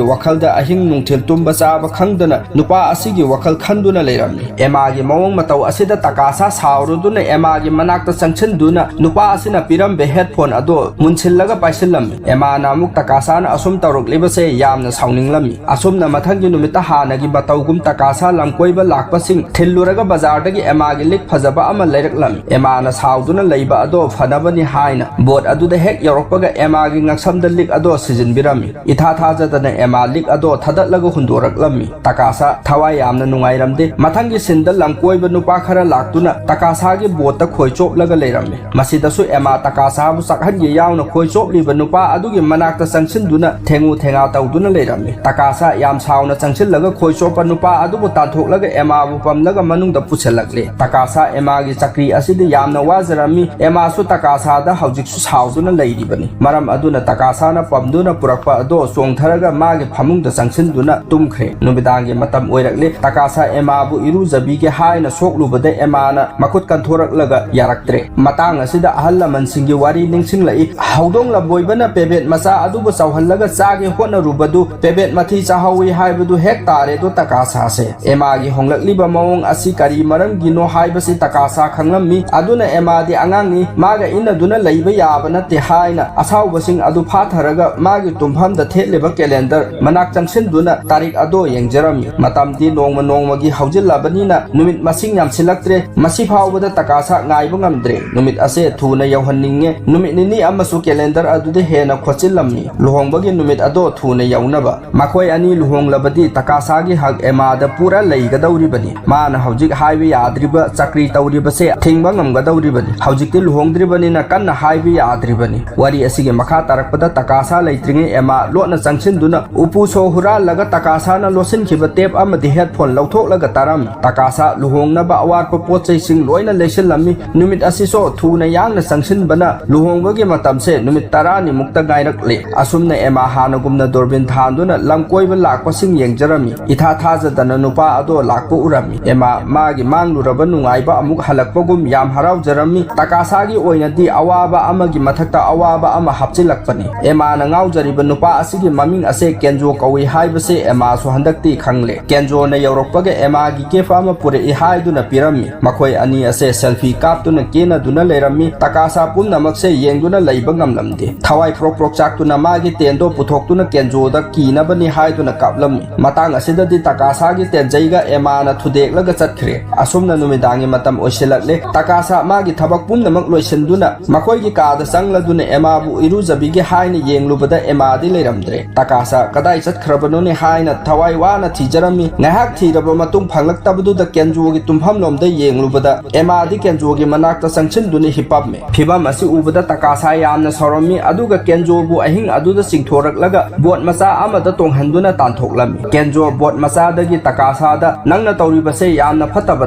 ꯋꯥꯈꯜꯗ ꯑꯍꯤꯡ ꯅꯨꯡꯊꯤꯜ ꯇꯨꯝꯕ ꯆꯥꯕ ꯈꯪꯗꯅ ꯅꯨꯄꯥ ꯑꯁꯤꯒꯤ ꯋꯥꯈꯜ ꯈꯟꯗꯨꯅ ꯂꯩꯔꯝꯃꯤ꯫ ꯑꯦꯃꯥꯒꯤ ꯃꯑꯣꯡ ꯃꯇꯧ ꯑꯁꯤꯗ ꯇꯀꯥꯁꯥ ꯁꯥꯎꯔꯗꯨꯅ ꯑꯦꯃꯥꯒꯤ ꯃꯅꯥꯛꯇ ꯆꯪꯁꯤꯟꯗꯨꯅ ꯅꯨꯄꯥ ꯑꯁꯤꯅ ꯄꯤꯔꯝꯕ headphone ꯑꯗꯣ ꯃꯨꯟꯁꯤꯜꯂꯒ ꯄꯥꯏꯁꯤꯜꯂꯝꯃꯤ꯫ ꯑꯦꯃꯥꯅ ꯑꯃꯨꯛ ꯇꯀꯥꯁꯥꯅ ꯑꯁꯨꯝ ꯇꯧꯔꯛꯂꯤꯕꯁꯦ ꯌꯥꯝꯅ ꯁꯥꯎꯅꯤꯡꯂꯝꯃꯤ꯫ ꯑꯁꯨꯝꯅ ꯃꯊꯪꯒꯤ ꯅꯨꯃꯤꯠꯇ ꯍꯥꯟꯅꯒꯤ ꯃꯇꯧꯒꯨꯝ ꯇꯀꯥꯁꯥ ꯂꯝꯀꯣꯏꯕ ꯂꯥꯛꯄꯁꯤꯡ ꯊꯤꯜꯂꯨꯔꯒ ꯕꯖꯥꯔꯗꯒꯤ ꯑꯦꯃꯥꯒꯤ ꯂꯤꯛ ꯐꯖꯕ ꯑꯃ ꯂꯩꯔꯛꯂꯝꯃꯤ꯫ ꯑꯦꯃꯥꯅ ꯁꯥꯎꯗꯨꯅ ꯂꯩꯕ ꯑꯗꯣ ꯐꯅꯕꯅꯤ ꯍꯥꯏꯅ boat ꯑꯗꯨꯗ ꯍꯦꯛ ꯌꯧꯔꯛꯄꯒ ꯑꯦꯃꯥꯒꯤ ꯉꯛꯁꯝꯗ ꯂꯤꯛ ꯑꯗꯣ ꯁꯤꯖꯤꯟꯕꯤꯔꯝꯃꯤ꯫ ꯏꯊꯥ ꯊꯥꯖꯗꯅ ꯑꯦꯃꯥ ꯂꯤꯛ ꯑꯗꯣ ꯊꯥꯗꯠꯂꯒ ꯍꯨꯟꯗꯣꯔꯛꯂꯝꯃꯤ꯫ ꯇꯀꯥꯁꯥ ꯊꯋꯥꯏ ꯌꯥꯝꯅ ꯅꯨꯡꯉꯥꯏꯔꯝꯗꯦ꯫ ꯃꯊꯪꯒꯤ scene ꯗ ꯂꯝꯀꯣꯏꯕ ꯅꯨꯄꯥ ꯈꯔ ꯂꯥꯛꯇꯨꯅ ꯇꯀꯥꯁꯥꯒꯤ boat ꯇ ꯈꯣꯏ ꯆꯣꯞꯂꯒ ꯂꯩꯔꯝꯃꯤ꯫ ꯃꯁꯤꯗꯁꯨ ꯑꯦꯃꯥ ꯇꯀꯥꯁꯥꯕꯨ ꯆꯥꯛꯍꯟꯒꯦ ꯌꯥꯎꯅ ꯈꯣꯏ ꯆꯣꯞꯂꯤꯕ ꯅꯨꯄꯥ ꯑꯗꯨꯒꯤ ꯃꯅꯥꯛꯇ ꯆꯪꯁꯤꯟꯗꯨꯅ ꯊꯦꯡꯉꯨ ꯊꯦꯡꯉꯥ ꯇꯧꯗꯨꯅ ꯂꯩꯔꯝꯃꯤ꯫ ꯇꯀꯥꯁꯥ ꯌꯥꯝ ꯁꯥꯎꯅ ꯆꯪꯁꯤꯜꯂꯒ ꯈꯣꯏ ꯆꯣꯞꯄ ꯅꯨꯄꯥ ꯑꯗꯨꯕꯨ ꯇꯥꯟꯊꯣꯛꯂꯒ ꯑꯦꯃꯥꯕꯨ ꯄꯝꯂꯒ ꯃꯅꯨꯡꯗ ꯄꯨꯁꯤꯜꯂꯛꯂꯦ꯫ ꯇꯀꯥꯁꯥ ꯑꯦꯃꯥꯒꯤ ꯆꯀ꯭ꯔꯤ ꯑꯁꯤꯗ ꯌꯥꯝꯅ ꯋꯥꯖꯔꯝꯃꯤ꯫ ꯑꯦꯃꯥꯁꯨ ꯇꯀꯥꯁꯥꯗ ꯍꯧꯖꯤꯛꯁꯨ ꯁꯥꯎꯗꯨꯅ ꯂꯩꯔꯤꯕꯅꯤ꯫ ꯃꯔꯝ ꯑꯗꯨꯅ ꯇꯀꯥꯁꯥ ꯄꯝꯗꯨꯅ ꯄꯨꯔꯛꯄ ꯑꯗꯣ ꯆꯣꯡꯊꯔꯒ ꯃꯥꯒꯤ ꯐꯃꯨꯡꯗ ꯆꯪꯁꯤꯟꯗꯨꯅ ꯇꯨꯝꯈ꯭ꯔꯦ꯫ ꯅꯨꯃꯤꯗꯥꯡꯒꯤ ꯃꯇꯝ ꯑꯣꯏꯔꯛꯂꯦ꯫ ꯇꯀꯥꯁꯥ ꯑꯦꯃꯥꯕꯨ ꯏꯔꯨꯖꯕꯤꯒꯦ ꯍꯥꯏꯅ ꯁꯣꯛꯂꯨꯕꯗ ꯑꯦꯃꯥꯅ ꯃꯈꯨꯠ ꯀꯟꯊꯣꯔꯛꯂꯒ ꯌꯥꯔꯛꯇ꯭ꯔꯦ꯫ ꯃꯇꯥꯡ ꯑꯁꯤꯗ ꯑꯍꯜ ꯂꯃꯟꯁꯤꯡꯒꯤ ꯋꯥꯔꯤ ꯅꯤꯡꯁꯤꯡꯂꯛꯏ꯫ ꯍꯧꯗꯣꯡ ꯂꯝꯕꯣꯏꯕꯅ ꯄꯦꯕꯦꯠ ꯃꯆꯥ ꯑꯗꯨꯕꯨ ꯆꯥꯎꯍꯜꯂꯒ ꯆꯥꯒꯦ ꯍꯣꯠꯅꯔꯨꯕꯗꯨ ꯄꯦꯕꯦꯠ ꯃꯊꯤ ꯆꯥꯍꯧꯋꯤ ꯍꯥꯏꯕꯗꯨ ꯍꯦꯛ ꯇꯥꯔꯦꯗꯣ ꯇꯀꯥꯁꯥꯁꯦ꯫ ꯑꯦꯃꯥꯒꯤ ꯍꯣꯡꯂꯛꯂꯤꯕ ꯃꯑꯣꯡ ꯑꯁꯤ ꯀꯔꯤ ꯃꯔꯝꯒꯤꯅꯣ ꯍꯥꯏꯕꯁꯤ ꯇꯀꯥꯁꯥ ꯈꯪꯂꯝꯃꯤ꯫ ꯑꯗꯨꯅ ꯑꯦꯃꯥꯗꯤ ꯑꯉꯥꯡꯅꯤ, ꯃꯥꯒ ꯏꯟꯅꯗꯨꯅ ꯂꯩꯕ ꯌꯥꯕ ꯅꯠꯇꯦ ꯍꯥꯏꯅ ꯑꯁꯥꯎꯕꯁꯤꯡ ꯑꯗꯨ ꯐꯥꯊꯔꯒ ꯃꯥꯒꯤ ꯇꯨꯝꯐꯝꯗ ꯊꯦꯠꯂꯤꯕ ꯀꯦꯂꯦꯟꯗꯔ ꯃꯅꯥꯛ ꯆꯪꯁꯤꯟꯗꯨꯅ ꯇꯥꯔꯤꯛ ꯑꯗꯣ ꯌꯦꯡꯖꯔꯝꯃꯤ꯫ ꯃꯇꯝꯗꯤ ꯅꯣꯡꯃ ꯅꯣꯡꯃꯒꯤ ꯍꯧꯖꯤꯜꯂꯕꯅꯤꯅ ꯅꯨꯃꯤꯠ ꯃꯁꯤꯡ ꯌꯥꯝꯁꯤꯜꯂꯛꯇ꯭ꯔꯦ꯫ ꯃꯁꯤ ꯐꯥꯎꯕꯗ ꯇꯀꯥꯁꯥ ꯉꯥꯏꯕ ꯉꯝꯗ꯭ꯔꯦ꯫ ꯅꯨꯃꯤꯠ ꯑꯁꯦ ꯊꯨꯅ ꯌꯧꯍꯟꯅꯤꯡꯉꯦ꯫ ꯅꯨꯃꯤꯠ ꯅꯤꯅꯤ ꯑꯃꯁꯨ ꯀꯦꯂꯦꯟꯗꯔ ꯑꯗꯨꯗ ꯍꯦꯟꯅ ꯈꯣꯠꯆꯤꯜꯂꯝꯃꯤ꯫ ꯂꯨꯍꯣꯡꯕꯒꯤ ꯅꯨꯃꯤꯠ ꯑꯗꯣ ꯊꯨꯅ ꯌꯧꯅꯕ꯫ ꯃꯈꯣꯏ ꯑꯅꯤ ꯂꯨꯍꯣꯡꯂꯕꯗꯤ ꯇꯀꯥꯁꯥꯒꯤ ꯍꯛ ꯑꯦꯃꯥꯗ ꯄꯨꯔꯥ ꯂꯩꯒꯗꯧꯔꯤꯕꯅꯤ꯫ ꯃꯥꯅ ꯍꯧꯖꯤꯛ ꯍꯥꯏꯕ ꯌꯥꯗ꯭ꯔꯤꯕ ꯆꯀ꯭ꯔꯤ ꯇꯧꯔꯤꯕꯁꯦ ꯊꯤꯡꯕ ꯉꯝꯒꯗꯧꯔꯤꯕꯅꯤ꯫ ꯍꯧꯖꯤꯛꯇꯤ ꯂꯨꯍꯣꯡꯗ꯭ꯔꯤꯕꯅꯤꯅ ꯀꯟꯅ ꯍꯥꯏꯕ ꯌꯥꯗ꯭ꯔꯤꯕꯅꯤ꯫ ꯋꯥꯔꯤ ꯑꯁꯤꯒꯤ ꯃꯈꯥ ꯇꯥꯔꯛꯄꯗ ꯇꯀꯥꯁꯥ ꯂꯩꯇ꯭ꯔꯤꯉꯩ ꯑꯦꯃꯥ ꯂꯣꯠꯅ ꯆꯪꯁꯤꯟꯗꯨꯅ ꯎꯄꯨ ꯁꯣ ꯍꯨꯔꯥꯜꯂꯒ ꯇꯀꯥꯁꯥꯅ ꯂꯣꯠꯁꯤꯟꯈꯤꯕ ꯇꯦꯞ ꯑꯃꯗꯤ ꯍꯦꯗꯐꯣꯟ ꯂꯧꯊꯣꯛꯂꯒ ꯇꯥꯔꯝꯃꯤ꯫ ꯇꯀꯥꯁꯥ ꯂꯨꯍꯣꯡꯅꯕ ꯑꯋꯥꯠꯄ ꯄꯣꯠ ꯆꯩꯁꯤꯡ ꯂꯣꯏꯅ ꯂꯩꯁꯤꯜꯂꯝꯃꯤ꯫ ꯅꯨꯃꯤꯠ ꯑꯁꯤꯁꯨ ꯊꯨꯅ ꯌꯥꯡꯅ ꯆꯪꯁꯤꯟꯕꯅ ꯂꯨꯍꯣꯡꯕꯒꯤ ꯃꯇꯝꯁꯦ ꯅꯨꯃꯤꯠ ꯇꯔꯥꯅꯤꯃꯨꯛꯇ ꯉꯥꯏꯔꯛꯂꯦ꯫ ꯑꯁꯨꯝꯅ ꯑꯦꯃꯥ ꯍꯥꯟꯅꯒꯨꯝꯅ ꯗꯣꯔꯕꯤꯟ ꯊꯥꯟꯗꯨꯅ ꯂꯝ ꯀꯣꯏꯕ ꯂꯥꯛꯄꯁꯤꯡ ꯌꯦꯡꯖꯔꯝꯃꯤ꯫ ꯏꯊꯥ ꯊꯥꯖꯗꯅ ꯅꯨꯄꯥ ꯑꯗꯣ ꯂꯥꯛꯄ ꯎꯔꯝꯃꯤ꯫ ꯑꯦꯃꯥ ꯃꯥꯒꯤ ꯃꯥꯡꯂꯨꯔꯕ ꯅꯨꯡꯉꯥꯏꯕ ꯑꯃꯨꯛ ꯍꯜꯂꯛꯄꯒꯨꯝ ꯌꯥꯝ ꯍꯔꯥꯎꯖꯔꯝꯃꯤ꯫ ꯇꯀꯥꯁꯥꯒꯤ ꯑꯣꯏꯅꯗꯤ ꯑꯋꯥꯕ ꯑꯃꯒꯤ ꯃꯊꯛꯇ ꯑꯋꯥꯕ ꯑꯃ ꯍꯥꯞꯆꯤꯜꯂꯛꯄꯅꯤ꯫ ꯑꯦꯃꯥꯅ ꯉꯥꯎꯖꯔꯤꯕ ꯅꯨꯄꯥ ꯑꯁꯤꯒꯤ ꯃꯃꯤꯡ ꯑꯁꯦ ꯀꯦꯟꯖꯣ ꯀꯧꯏ ꯍꯥꯏꯕꯁꯦ ꯑꯦꯃꯥꯁꯨ ꯍꯟꯗꯛꯇꯤ ꯈꯪꯂꯦ꯫ ꯀꯦꯟꯖꯣꯅ ꯌꯧꯔꯛꯄꯒ ꯑꯦꯃꯥꯒꯤ ꯒꯤꯐ ꯑꯃ ꯄꯨꯔꯛꯏ ꯍꯥꯏꯗꯨꯅ ꯄꯤꯔꯝꯃꯤ꯫ ꯃꯈꯣꯏ ꯑꯅꯤ ꯑꯁꯦ ꯁꯦꯜꯐꯤ ꯀꯥꯞꯇꯨꯅ ꯀꯦꯅꯗꯨꯅ ꯂꯩꯔꯝꯃꯤ꯫ ꯇꯀꯥꯁꯥ ꯄꯨꯝꯅꯃꯛꯁꯦ ꯌꯦꯡꯗꯨꯅ ꯂꯩꯕ ꯉꯝꯂꯝꯗꯦ꯫ ꯊꯋꯥꯏ ꯄ꯭ꯔꯣꯛ ꯄ꯭ꯔꯣꯛ ꯆꯥꯛꯇꯨꯅ ꯃꯥꯒꯤ ꯇꯦꯟꯗꯣ ꯄꯨꯊꯣꯛꯇꯨꯅ ꯀꯦꯟꯖꯣꯗ ꯀꯤꯅꯕꯅꯤ ꯍꯥꯏꯗꯨꯅ ꯀꯥꯞꯂꯝꯃꯤ꯫ ꯃꯇꯥꯡ ꯑꯁꯤꯗꯗꯤ ꯇꯀꯥꯁꯥꯒꯤ ꯇꯦꯟꯖꯩꯒ ꯑꯦꯃꯥꯅ ꯊꯨꯗꯦꯛꯂꯒ ꯆꯠꯈ꯭ꯔꯦ꯫ ꯑꯁꯨꯝꯅ ꯅꯨꯃꯤꯗꯥꯡꯒꯤ ꯃꯇꯝ ꯑꯣꯏꯁꯤꯜꯂꯛꯂꯦ꯫ ꯇꯀꯥꯁꯥ ꯃꯥꯒꯤ ꯊꯕꯛ ꯄꯨꯝꯅꯃꯛ ꯂꯣꯏꯁꯤꯟꯗꯨꯅ ꯃꯈꯣꯏꯒꯤ ꯀꯥꯗ ꯆꯪꯂꯗꯨꯅ ꯑꯦꯃꯥꯕꯨ ꯏꯔꯨꯖꯕꯤꯒꯦ ꯍꯥꯏꯅ ꯌꯦꯡꯂꯨꯕꯗ ꯑꯦꯃꯥꯗꯤ ꯂꯩꯔꯝꯗ꯭ꯔꯦ꯫ ꯇꯀꯥꯁꯥ ꯀꯗꯥꯏ ꯆꯠꯈ꯭ꯔꯕꯅꯣꯅꯦ ꯍꯥꯏꯅ ꯊꯋꯥꯏ ꯋꯥꯅ ꯊꯤꯖꯔꯝꯃꯤ꯫ ꯉꯥꯏꯍꯥꯛ ꯊꯤꯔꯕ ꯃꯇꯨꯡ ꯐꯪꯂꯛꯇꯕꯗꯨꯗ ꯀꯦꯟꯖꯣꯒꯤ ꯇꯨꯝꯐꯝꯂꯣꯝꯗ ꯌꯦꯡꯂꯨꯕꯗ ꯑꯦꯃꯥꯗꯤ ꯀꯦꯟꯖꯣꯒꯤ ꯃꯅꯥꯛꯇ ꯆꯪꯁꯤꯟꯗꯨꯅ ꯍꯤꯞꯄꯝꯃꯦ꯫ ꯐꯤꯚꯝ ꯑꯁꯤ ꯎꯕꯗ ꯇꯀꯥꯁꯥ ꯌꯥꯝꯅ ꯁꯥꯎꯔꯝꯃꯤ, ꯑꯗꯨꯒ ꯀꯦꯟꯖꯣꯕꯨ ꯑꯍꯤꯡ ꯑꯗꯨꯗ ꯆꯤꯡꯊꯣꯔꯛꯂꯒ ꯕꯣꯠ ꯃꯆꯥ ꯑꯃꯗ ꯇꯣꯡꯍꯟꯗꯨꯅ ꯇꯥꯟꯊꯣꯛꯂꯝꯃꯤ꯫ ꯀꯦꯟꯖꯣ ꯕꯣꯠ ꯃꯆꯥꯗꯒꯤ ꯇꯀꯥꯁꯥꯗ, "ꯅꯪꯅ ꯇꯧꯔꯤꯕꯁꯦ ꯌꯥꯝꯅ ꯐꯠꯇꯕ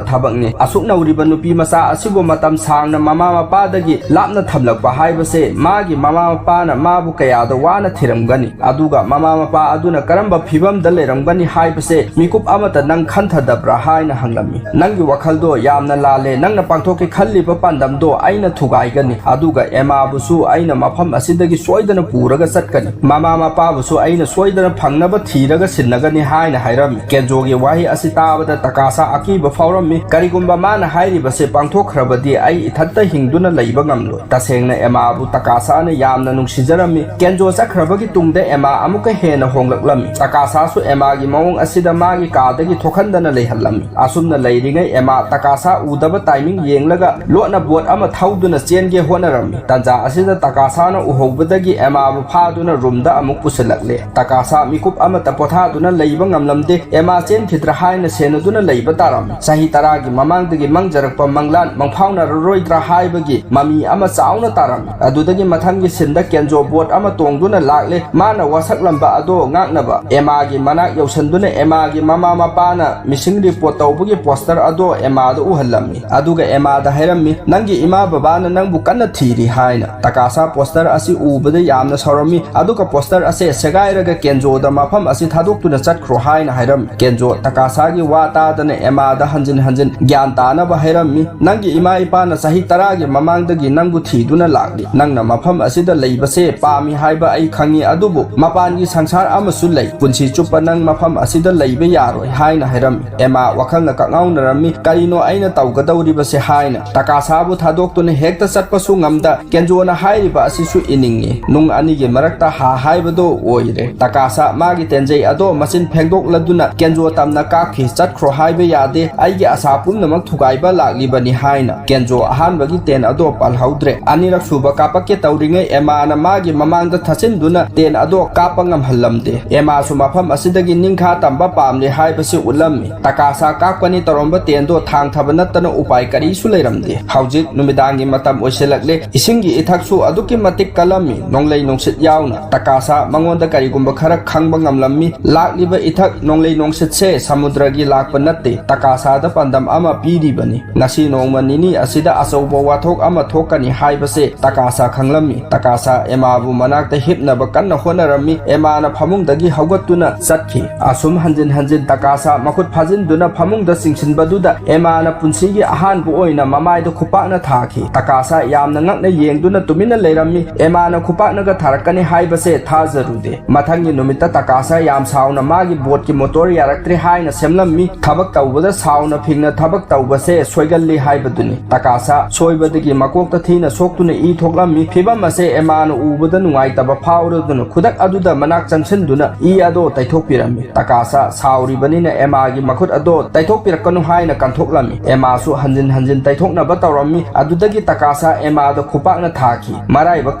ꯊꯕꯛꯅꯤ꯫ ꯑꯁꯨꯛ ꯅꯧꯔꯤꯕ ꯅꯨꯄꯤ ꯃꯆꯥ ꯑꯁꯤꯕꯨ ꯃꯇꯝ ꯁꯥꯡꯅ ꯃꯃꯥ ꯃꯄꯥꯗꯒꯤ ꯂꯥꯞꯅ ꯊꯝꯂꯛꯄ ꯍꯥꯏꯕꯁꯦ ꯃꯥꯒꯤ ꯃꯃꯥ ꯃꯄꯥꯅ ꯃꯥꯕꯨ ꯀꯌꯥ ꯀꯌꯥꯗ ꯋꯥꯅ ꯊꯤꯔꯝꯒꯅꯤ꯫ ꯑꯗꯨꯒ ꯃꯃꯥ ꯃꯄꯥ ꯑꯗꯨꯅ ꯀꯔꯝꯕ ꯐꯤꯕꯝꯗ ꯂꯩꯔꯝꯒꯅꯤ ꯍꯥꯏꯕꯁꯦ ꯃꯤꯀꯨꯞ ꯑꯃꯠꯇ ꯅꯪ ꯈꯟꯊꯗꯕ꯭ꯔꯥ ꯍꯥꯏꯅ ꯍꯪꯂꯝꯃꯤ꯫ "ꯅꯪꯒꯤ ꯋꯥꯈꯜꯗꯣ ꯌꯥꯝꯅ ꯂꯥꯜꯂꯦ꯫ ꯅꯪꯅ ꯄꯥꯡꯊꯣꯛꯀꯦ ꯈꯜꯂꯤꯕ ꯄꯥꯟꯗꯝꯗꯣ ꯑꯩꯅ ꯊꯨꯒꯥꯏꯒꯅꯤ꯫ ꯑꯗꯨꯒ ꯑꯦꯃꯥꯕꯨꯁꯨ ꯑꯩꯅ ꯃꯐꯝ ꯑꯁꯤꯗꯒꯤ ꯁꯣꯏꯗꯅ ꯄꯨꯔꯒ ꯆꯠꯀꯅꯤ꯫ ꯃꯃꯥ ꯃꯄꯥꯕꯨꯁꯨ ꯑꯩꯅ ꯁꯣꯏꯗꯅ ꯐꯪꯅꯕ ꯊꯤꯔꯒ ꯁꯤꯟꯅꯒꯅꯤ" ꯍꯥꯏꯅ ꯍꯥꯏꯔꯝꯃꯤ꯫ ꯀꯦꯟꯖꯣꯒꯤ ꯋꯥꯍꯩ ꯑꯁꯤ ꯇꯥꯕꯗ ꯇꯀꯥꯁꯥ ꯑꯀꯤꯕ ꯐꯥꯎꯔꯝꯃꯤ꯫ "ꯀꯔꯤꯒꯨꯝꯕ ꯃꯥꯅ ꯍꯥꯏꯔꯤꯕꯁꯦ ꯄꯥꯡꯊꯣꯛꯈ꯭ꯔꯕꯗꯤ ꯑꯩ ꯏꯊꯟꯇ ꯍꯤꯡꯗꯨꯅ ꯂꯩꯕ ꯉꯝꯂꯣꯏ"꯫ ꯇꯁꯦꯡꯅ ꯑꯦꯃꯥꯕꯨ ꯇꯀꯥꯁꯥꯅ ꯌꯥꯝꯅ ꯅꯨꯡꯁꯤꯖꯔꯝꯃꯤ꯫ ꯀꯦꯟꯖꯣ ꯆꯠꯈ꯭ꯔꯕꯒꯤ ꯇꯨꯡꯗ ꯑꯦꯃꯥ ꯑꯃꯨꯛꯀ ꯍꯦꯟꯅ ꯍꯣꯡꯂꯛꯂꯝꯃꯤ꯫ ꯇꯀꯥꯁꯥꯁꯨ ꯑꯦꯃꯥꯒꯤ ꯃꯑꯣꯡ ꯑꯁꯤꯗ ꯃꯥꯒꯤ ꯀꯥꯗꯒꯤ ꯊꯣꯛꯍꯟꯗꯅ ꯂꯩꯍꯜꯂꯝꯃꯤ꯫ ꯑꯁꯨꯝꯅ ꯂꯩꯔꯤꯉꯩ ꯑꯦꯃꯥ ꯇꯀꯥꯁꯥ ꯎꯗꯕ ꯇꯥꯏꯃꯤꯡ ꯌꯦꯡꯂꯒ ꯂꯣꯠꯅ ꯕꯣꯠ ꯑꯃ ꯊꯧꯗꯨꯅ ꯆꯦꯟꯒꯦ ꯍꯣꯠꯅꯔꯝꯃꯤ꯫ ꯇꯟꯖꯥ ꯑꯁꯤꯗ ꯇꯀꯥꯁꯥꯅ ꯎꯍꯧꯕꯗꯒꯤ ꯑꯦꯃꯥꯕꯨ ꯐꯥꯗꯨꯅ ꯔꯨꯝꯗ ꯑꯃꯨꯛ ꯄꯨꯁꯤꯜꯂꯛꯂꯦ꯫ ꯇꯀꯥꯁꯥ ꯃꯤꯀꯨꯞ ꯑꯃꯠꯇ ꯄꯣꯊꯥꯗꯨꯅ ꯂꯩꯕ ꯉꯝꯂꯝꯗꯦ꯫ ꯑꯦꯃꯥ ꯆꯦꯟꯈꯤꯗ꯭ꯔꯥ ꯍꯥꯏꯅ ꯁꯦꯟꯅꯗꯨꯅ ꯂꯩꯕ ꯇꯥꯔꯝꯃꯤ꯫ ꯆꯍꯤ ꯇꯔꯥꯒꯤ ꯃꯃꯥꯡꯗꯒꯤ ꯃꯪꯖꯔꯛꯄ ꯃꯪꯂꯥꯟ ꯃꯪꯐꯥꯎꯅꯔꯔꯣꯏꯗ꯭ꯔꯥ ꯍꯥꯏꯕꯒꯤ ꯃꯃꯤ ꯑꯃ ꯆꯥꯎꯅ ꯇꯥꯔꯝꯃꯤ꯫ ꯑꯗꯨꯗꯒꯤ ꯃꯊꯪꯒꯤ ꯁꯤꯟꯗ ꯀꯦꯟꯖꯣ ꯕꯣꯠ ꯑꯃ ꯇꯣꯡꯗꯨꯅ ꯂꯥꯛꯂꯦ꯫ ꯃꯥꯅ ꯋꯥꯁꯛꯂꯝꯕ ꯑꯗꯣ ꯉꯥꯛꯅꯕ ꯑꯦꯃꯥꯒꯤ ꯃꯅꯥꯛ ꯌꯧꯁꯟꯗꯨꯅ ꯑꯦꯃꯥꯒꯤ ꯃꯃꯥ ꯃꯄꯥꯅ ꯃꯤꯁꯤꯡ ꯔꯤꯄꯣꯔꯠ ꯇꯧꯕꯒꯤ ꯄꯣꯁꯇꯔ ꯑꯗꯣ ꯑꯦꯃꯥꯗ ꯎꯍꯜꯂꯝꯃꯤ꯫ ꯑꯗꯨꯒ ꯑꯦꯃꯥꯗ ꯍꯥꯏꯔꯝꯃꯤ, "ꯅꯪꯒꯤ ꯏꯃꯥ ꯕꯕꯥꯅ ꯅꯪꯕꯨ ꯀꯟꯅ ꯊꯤꯔꯤ" ꯍꯥꯏꯅ꯫ ꯇꯀꯥꯁꯥ ꯄꯣꯁꯇꯔ ꯑꯁꯤ ꯎꯕꯗ ꯌꯥꯝꯅ ꯁꯥꯎꯔꯝꯃꯤ꯫ "ꯑꯗꯨꯒ ꯄꯣꯁꯇꯔ ꯑꯁꯦ ꯁꯦꯒꯥꯏꯔꯒ ꯀꯦꯟꯖꯣꯗ ꯃꯐꯝ ꯑꯁꯤ ꯊꯥꯗꯣꯛꯇꯨꯅ ꯆꯠꯈ꯭ꯔꯣ" ꯍꯥꯏꯅ ꯍꯥꯏꯔꯝꯃꯤ꯫ ꯀꯦꯟꯖꯣ ꯇꯀꯥꯁꯥꯒꯤ ꯋꯥ ꯇꯥꯗꯅ ꯑꯦꯃꯥꯗ ꯍꯟꯖꯤꯟ ꯍꯟꯖꯤꯟ ꯒ꯭ꯌꯥꯟ ꯇꯥꯅꯕ ꯍꯥꯏꯔꯝꯃꯤ꯫ "ꯅꯪꯒꯤ ꯏꯃꯥ ꯏꯄꯥꯅ ꯆꯍꯤ ꯇꯔꯥꯒꯤ ꯃꯃꯥꯡꯗꯒꯤ ꯅꯪꯕꯨ ꯊꯤꯗꯨꯅ ꯂꯥꯛꯂꯤ꯫ ꯅꯪꯅ ꯃꯐꯝ ꯑꯁꯤꯗ ꯂꯩꯕꯁꯦ ꯄꯥꯝꯃꯤ ꯍꯥꯏꯕ ꯑꯩ ꯈꯪꯉꯤ, ꯑꯗꯨꯕꯨ ꯃꯄꯥꯟꯒꯤ ꯁꯪꯁꯥꯔ ꯑꯃꯁꯨ ꯂꯩ꯫ ꯄꯨꯟꯁꯤ ꯆꯨꯞꯄ ꯅꯪ ꯃꯐꯝ ꯑꯁꯤꯗ ꯂꯩꯕ ꯌꯥꯔꯣꯏ" ꯍꯥꯏꯅ ꯍꯥꯏꯔꯝꯃꯤ꯫ ꯑꯦꯃꯥ ꯋꯥꯈꯜꯅ ꯀꯛꯉꯥꯎꯅꯔꯝꯃꯤ꯫ "ꯀꯔꯤꯅꯣ ꯑꯩꯅ ꯇꯧꯒꯗꯧꯔꯤꯕꯁꯦ?" ꯍꯥꯏꯅ ꯇꯀꯥꯁꯥꯕꯨ ꯊꯥꯗꯣꯛꯇꯨꯅ ꯍꯦꯛꯇ ꯆꯠꯄꯁꯨ ꯉꯝꯗ ꯀꯦꯟꯖꯣꯅ ꯍꯥꯏꯔꯤꯕ ꯑꯁꯤꯁꯨ ꯏꯅꯤꯡꯉꯤ꯫ ꯅꯨꯡ ꯑꯅꯤꯒꯤ ꯃꯔꯛꯇ ꯍꯥ ꯍꯥꯏꯕꯗꯣ ꯑꯣꯏꯔꯦ꯫ ꯇꯀꯥꯁꯥ ꯃꯥꯒꯤ ꯇꯦꯟꯖꯩ ꯑꯗꯣ ꯃꯆꯤꯟ ꯐꯦꯡꯗꯣꯛꯂꯗꯨꯅ ꯀꯦꯟꯖꯣ ꯇꯝꯅ ꯀꯥꯞꯈꯤ꯫ "ꯆꯠꯈ꯭ꯔꯣ ꯍꯥꯏꯕ ꯌꯥꯗꯦ꯫ ꯑꯩꯒꯤ ꯑꯁꯥ ꯄꯨꯝꯅꯃꯛ ꯊꯨꯒꯥꯏꯕ ꯂꯥꯛꯂꯤꯕꯅꯤ" ꯍꯥꯏꯅ꯫ ꯀꯦꯟꯖꯣ ꯑꯍꯥꯟꯕꯒꯤ ꯇꯦꯟ ꯑꯗꯣ ꯄꯥꯜꯍꯧꯗ꯭ꯔꯦ꯫ ꯑꯅꯤꯔꯛ ꯁꯨꯕ ꯀꯥꯞꯄꯛꯀꯦ ꯇꯧꯔꯤꯉꯩ ꯑꯦꯃꯥꯅ ꯃꯥꯒꯤ ꯃꯃꯥꯡꯗ ꯊꯠꯆꯤꯟꯗꯨꯅ ꯇꯦꯟ ꯑꯗꯣ ꯀꯥꯞꯄ ꯉꯝꯍꯜꯂꯝꯗꯦ꯫ ꯑꯦꯃꯥꯁꯨ ꯃꯐꯝ ꯑꯁꯤꯗꯒꯤ ꯅꯤꯡꯈꯥ ꯇꯝꯕ ꯄꯥꯝꯂꯦ ꯍꯥꯏꯕꯁꯤ ꯎꯠꯂꯝꯃꯤ꯫ ꯇꯀꯥꯁꯥ ꯀꯥꯞꯀꯅꯤ ꯇꯧꯔꯝꯕ ꯇꯦꯟꯗꯣ ꯊꯥꯡꯊꯕ ꯅꯠꯇꯅ ꯎꯄꯥꯏ ꯀꯔꯤꯁꯨ ꯂꯩꯔꯝꯗꯦ꯫ ꯍꯧꯖꯤꯛ ꯅꯨꯃꯤꯗꯥꯡꯒꯤ ꯃꯇꯝ ꯑꯣꯏꯁꯤꯜꯂꯛꯂꯦ꯫ ꯏꯁꯤꯡꯒꯤ ꯏꯊꯛꯁꯨ ꯑꯗꯨꯛꯀꯤ ꯃꯇꯤꯛ ꯀꯜꯂꯝꯃꯤ, ꯅꯣꯡꯂꯩ ꯅꯨꯡꯁꯤꯠ ꯌꯥꯎꯅ꯫ ꯇꯀꯥꯁꯥ ꯃꯉꯣꯟꯗ ꯀꯔꯤꯒꯨꯝꯕ ꯈꯔ ꯈꯪꯕ ꯉꯝꯂꯝꯃꯤ꯫ ꯂꯥꯛꯂꯤꯕ ꯏꯊꯛ ꯅꯣꯡꯂꯩ ꯅꯨꯡꯁꯤꯠꯁꯦ ꯁꯃꯨꯗ꯭ꯔꯒꯤ ꯂꯥꯛꯄ ꯅꯠꯇꯦ, ꯇꯀꯥꯁꯥꯗ ꯄꯥꯟꯗꯝ ꯑꯃ ꯄꯤꯔꯤꯕꯅꯤ꯫ ꯉꯁꯤ ꯅꯣꯡꯃ ꯅꯤꯅꯤ ꯑꯁꯤꯗ ꯑꯆꯧꯕ ꯋꯥꯊꯣꯛ ꯑꯃ ꯊꯣꯛꯀꯅꯤ ꯍꯥꯏꯕꯁꯦ ꯇꯀꯥꯁꯥ ꯈꯪꯂꯝꯃꯤ꯫ ꯇꯀꯥꯁꯥ ꯑꯦꯃꯥꯕꯨ ꯃꯅꯥ ꯃꯅꯥꯛꯇ ꯍꯤꯞꯅꯕ ꯀꯟꯅ ꯍꯣꯠꯅꯔꯝꯃꯤ꯫ ꯑꯦꯃꯥꯅ ꯐꯃꯨꯡꯗꯒꯤ ꯍꯧꯒꯠꯇꯨꯅ ꯆꯠꯈꯤ꯫ ꯑꯁꯨꯝ ꯍꯟꯖꯤꯟ ꯍꯟꯖꯤꯟ ꯇꯀꯥꯁꯥ ꯃꯈꯨꯠ ꯐꯥꯖꯤꯟꯗꯨꯅ ꯐꯃꯨꯡꯗ ꯆꯤꯡꯁꯤꯟꯕꯗꯨꯗ ꯑꯦꯃꯥꯅ ꯄꯨꯟꯁꯤꯒꯤ ꯑꯍꯥꯟꯕ ꯑꯣꯏꯅ ꯃꯃꯥꯏꯗ ꯈꯨꯄꯥꯛꯅ ꯊꯥꯈꯤ꯫ ꯇꯀꯥꯁꯥ ꯌꯥꯝꯅ ꯉꯛꯅ ꯌꯦꯡꯗꯨꯅ ꯇꯨꯃꯤꯟꯅ ꯂꯩꯔꯝꯃꯤ꯫ ꯑꯦꯃꯥꯅ ꯈꯨꯄꯥꯛꯅꯒ ꯊꯥꯔꯛꯀꯅꯤ ꯍꯥꯏꯕꯁꯦ ꯊꯥꯖꯔꯨꯗꯦ꯫ ꯃꯊꯪꯒꯤ ꯅꯨꯃꯤꯠꯇ ꯇꯀꯥꯁꯥ ꯌꯥꯝ ꯁꯥꯎꯅ ꯃꯥꯒꯤ ꯕꯣꯠꯀꯤ ꯃꯣꯇꯣꯔ ꯌꯥꯔꯛꯇ꯭ꯔꯦ ꯍꯥꯏꯅ ꯁꯦꯝꯂꯝꯃꯤ꯫ ꯊꯕꯛ ꯇꯧꯕꯗ ꯁꯥꯎꯅ ꯐꯤꯡꯅ ꯊꯕꯛ ꯇꯧꯕꯁꯦ ꯁꯣꯏꯒꯜꯂꯤ ꯍꯥꯏꯕꯗꯨꯅꯤ꯫ ꯇꯀꯥꯁꯥ ꯁꯣꯏꯕꯗꯒꯤ ꯃꯀꯣꯛꯇ ꯊꯤꯅ ꯁꯣꯛꯇꯨꯅ ꯏ ꯊꯣꯛꯂꯝꯃꯤ꯫ ꯐꯤꯕꯝ ꯑꯁꯦ ꯑꯦꯃꯥꯅ ꯎꯕꯗ ꯅꯨꯡꯉꯥꯏꯇꯕ ꯐꯥꯎꯔꯗꯨꯅ ꯈꯨꯗꯛ ꯑꯗꯨꯗ ꯃꯅꯥꯛ ꯆꯪꯁꯤꯟꯗꯨꯅ ꯏ ꯑꯗꯣ ꯇꯩꯊꯣꯛꯄꯤꯔꯝꯃꯤ꯫ ꯇꯀꯥꯁꯥ ꯁꯥꯎꯔꯤꯕꯅꯤꯅ ꯑꯦꯃꯥꯒꯤ ꯃꯈꯨꯠ ꯑꯗꯣ ꯇꯩꯊꯣꯛꯄꯤꯔꯛꯀꯅꯨ ꯍꯥꯏꯅ ꯀꯟꯊꯣꯛꯂꯝꯃꯤ꯫ ꯑꯦꯃꯥꯁꯨ ꯍꯟꯖꯤꯟ ꯍꯟꯖꯤꯟ ꯇꯩꯊꯣꯛꯅꯕ ꯇꯧꯔꯝꯃꯤ꯫ ꯑꯗꯨꯗꯒꯤ ꯇꯀꯥꯁꯥ ꯑꯦꯃꯥꯗ ꯈꯨꯄꯥꯛꯅ ꯊꯥꯈꯤ꯫ ꯃꯔꯥꯏꯕꯛ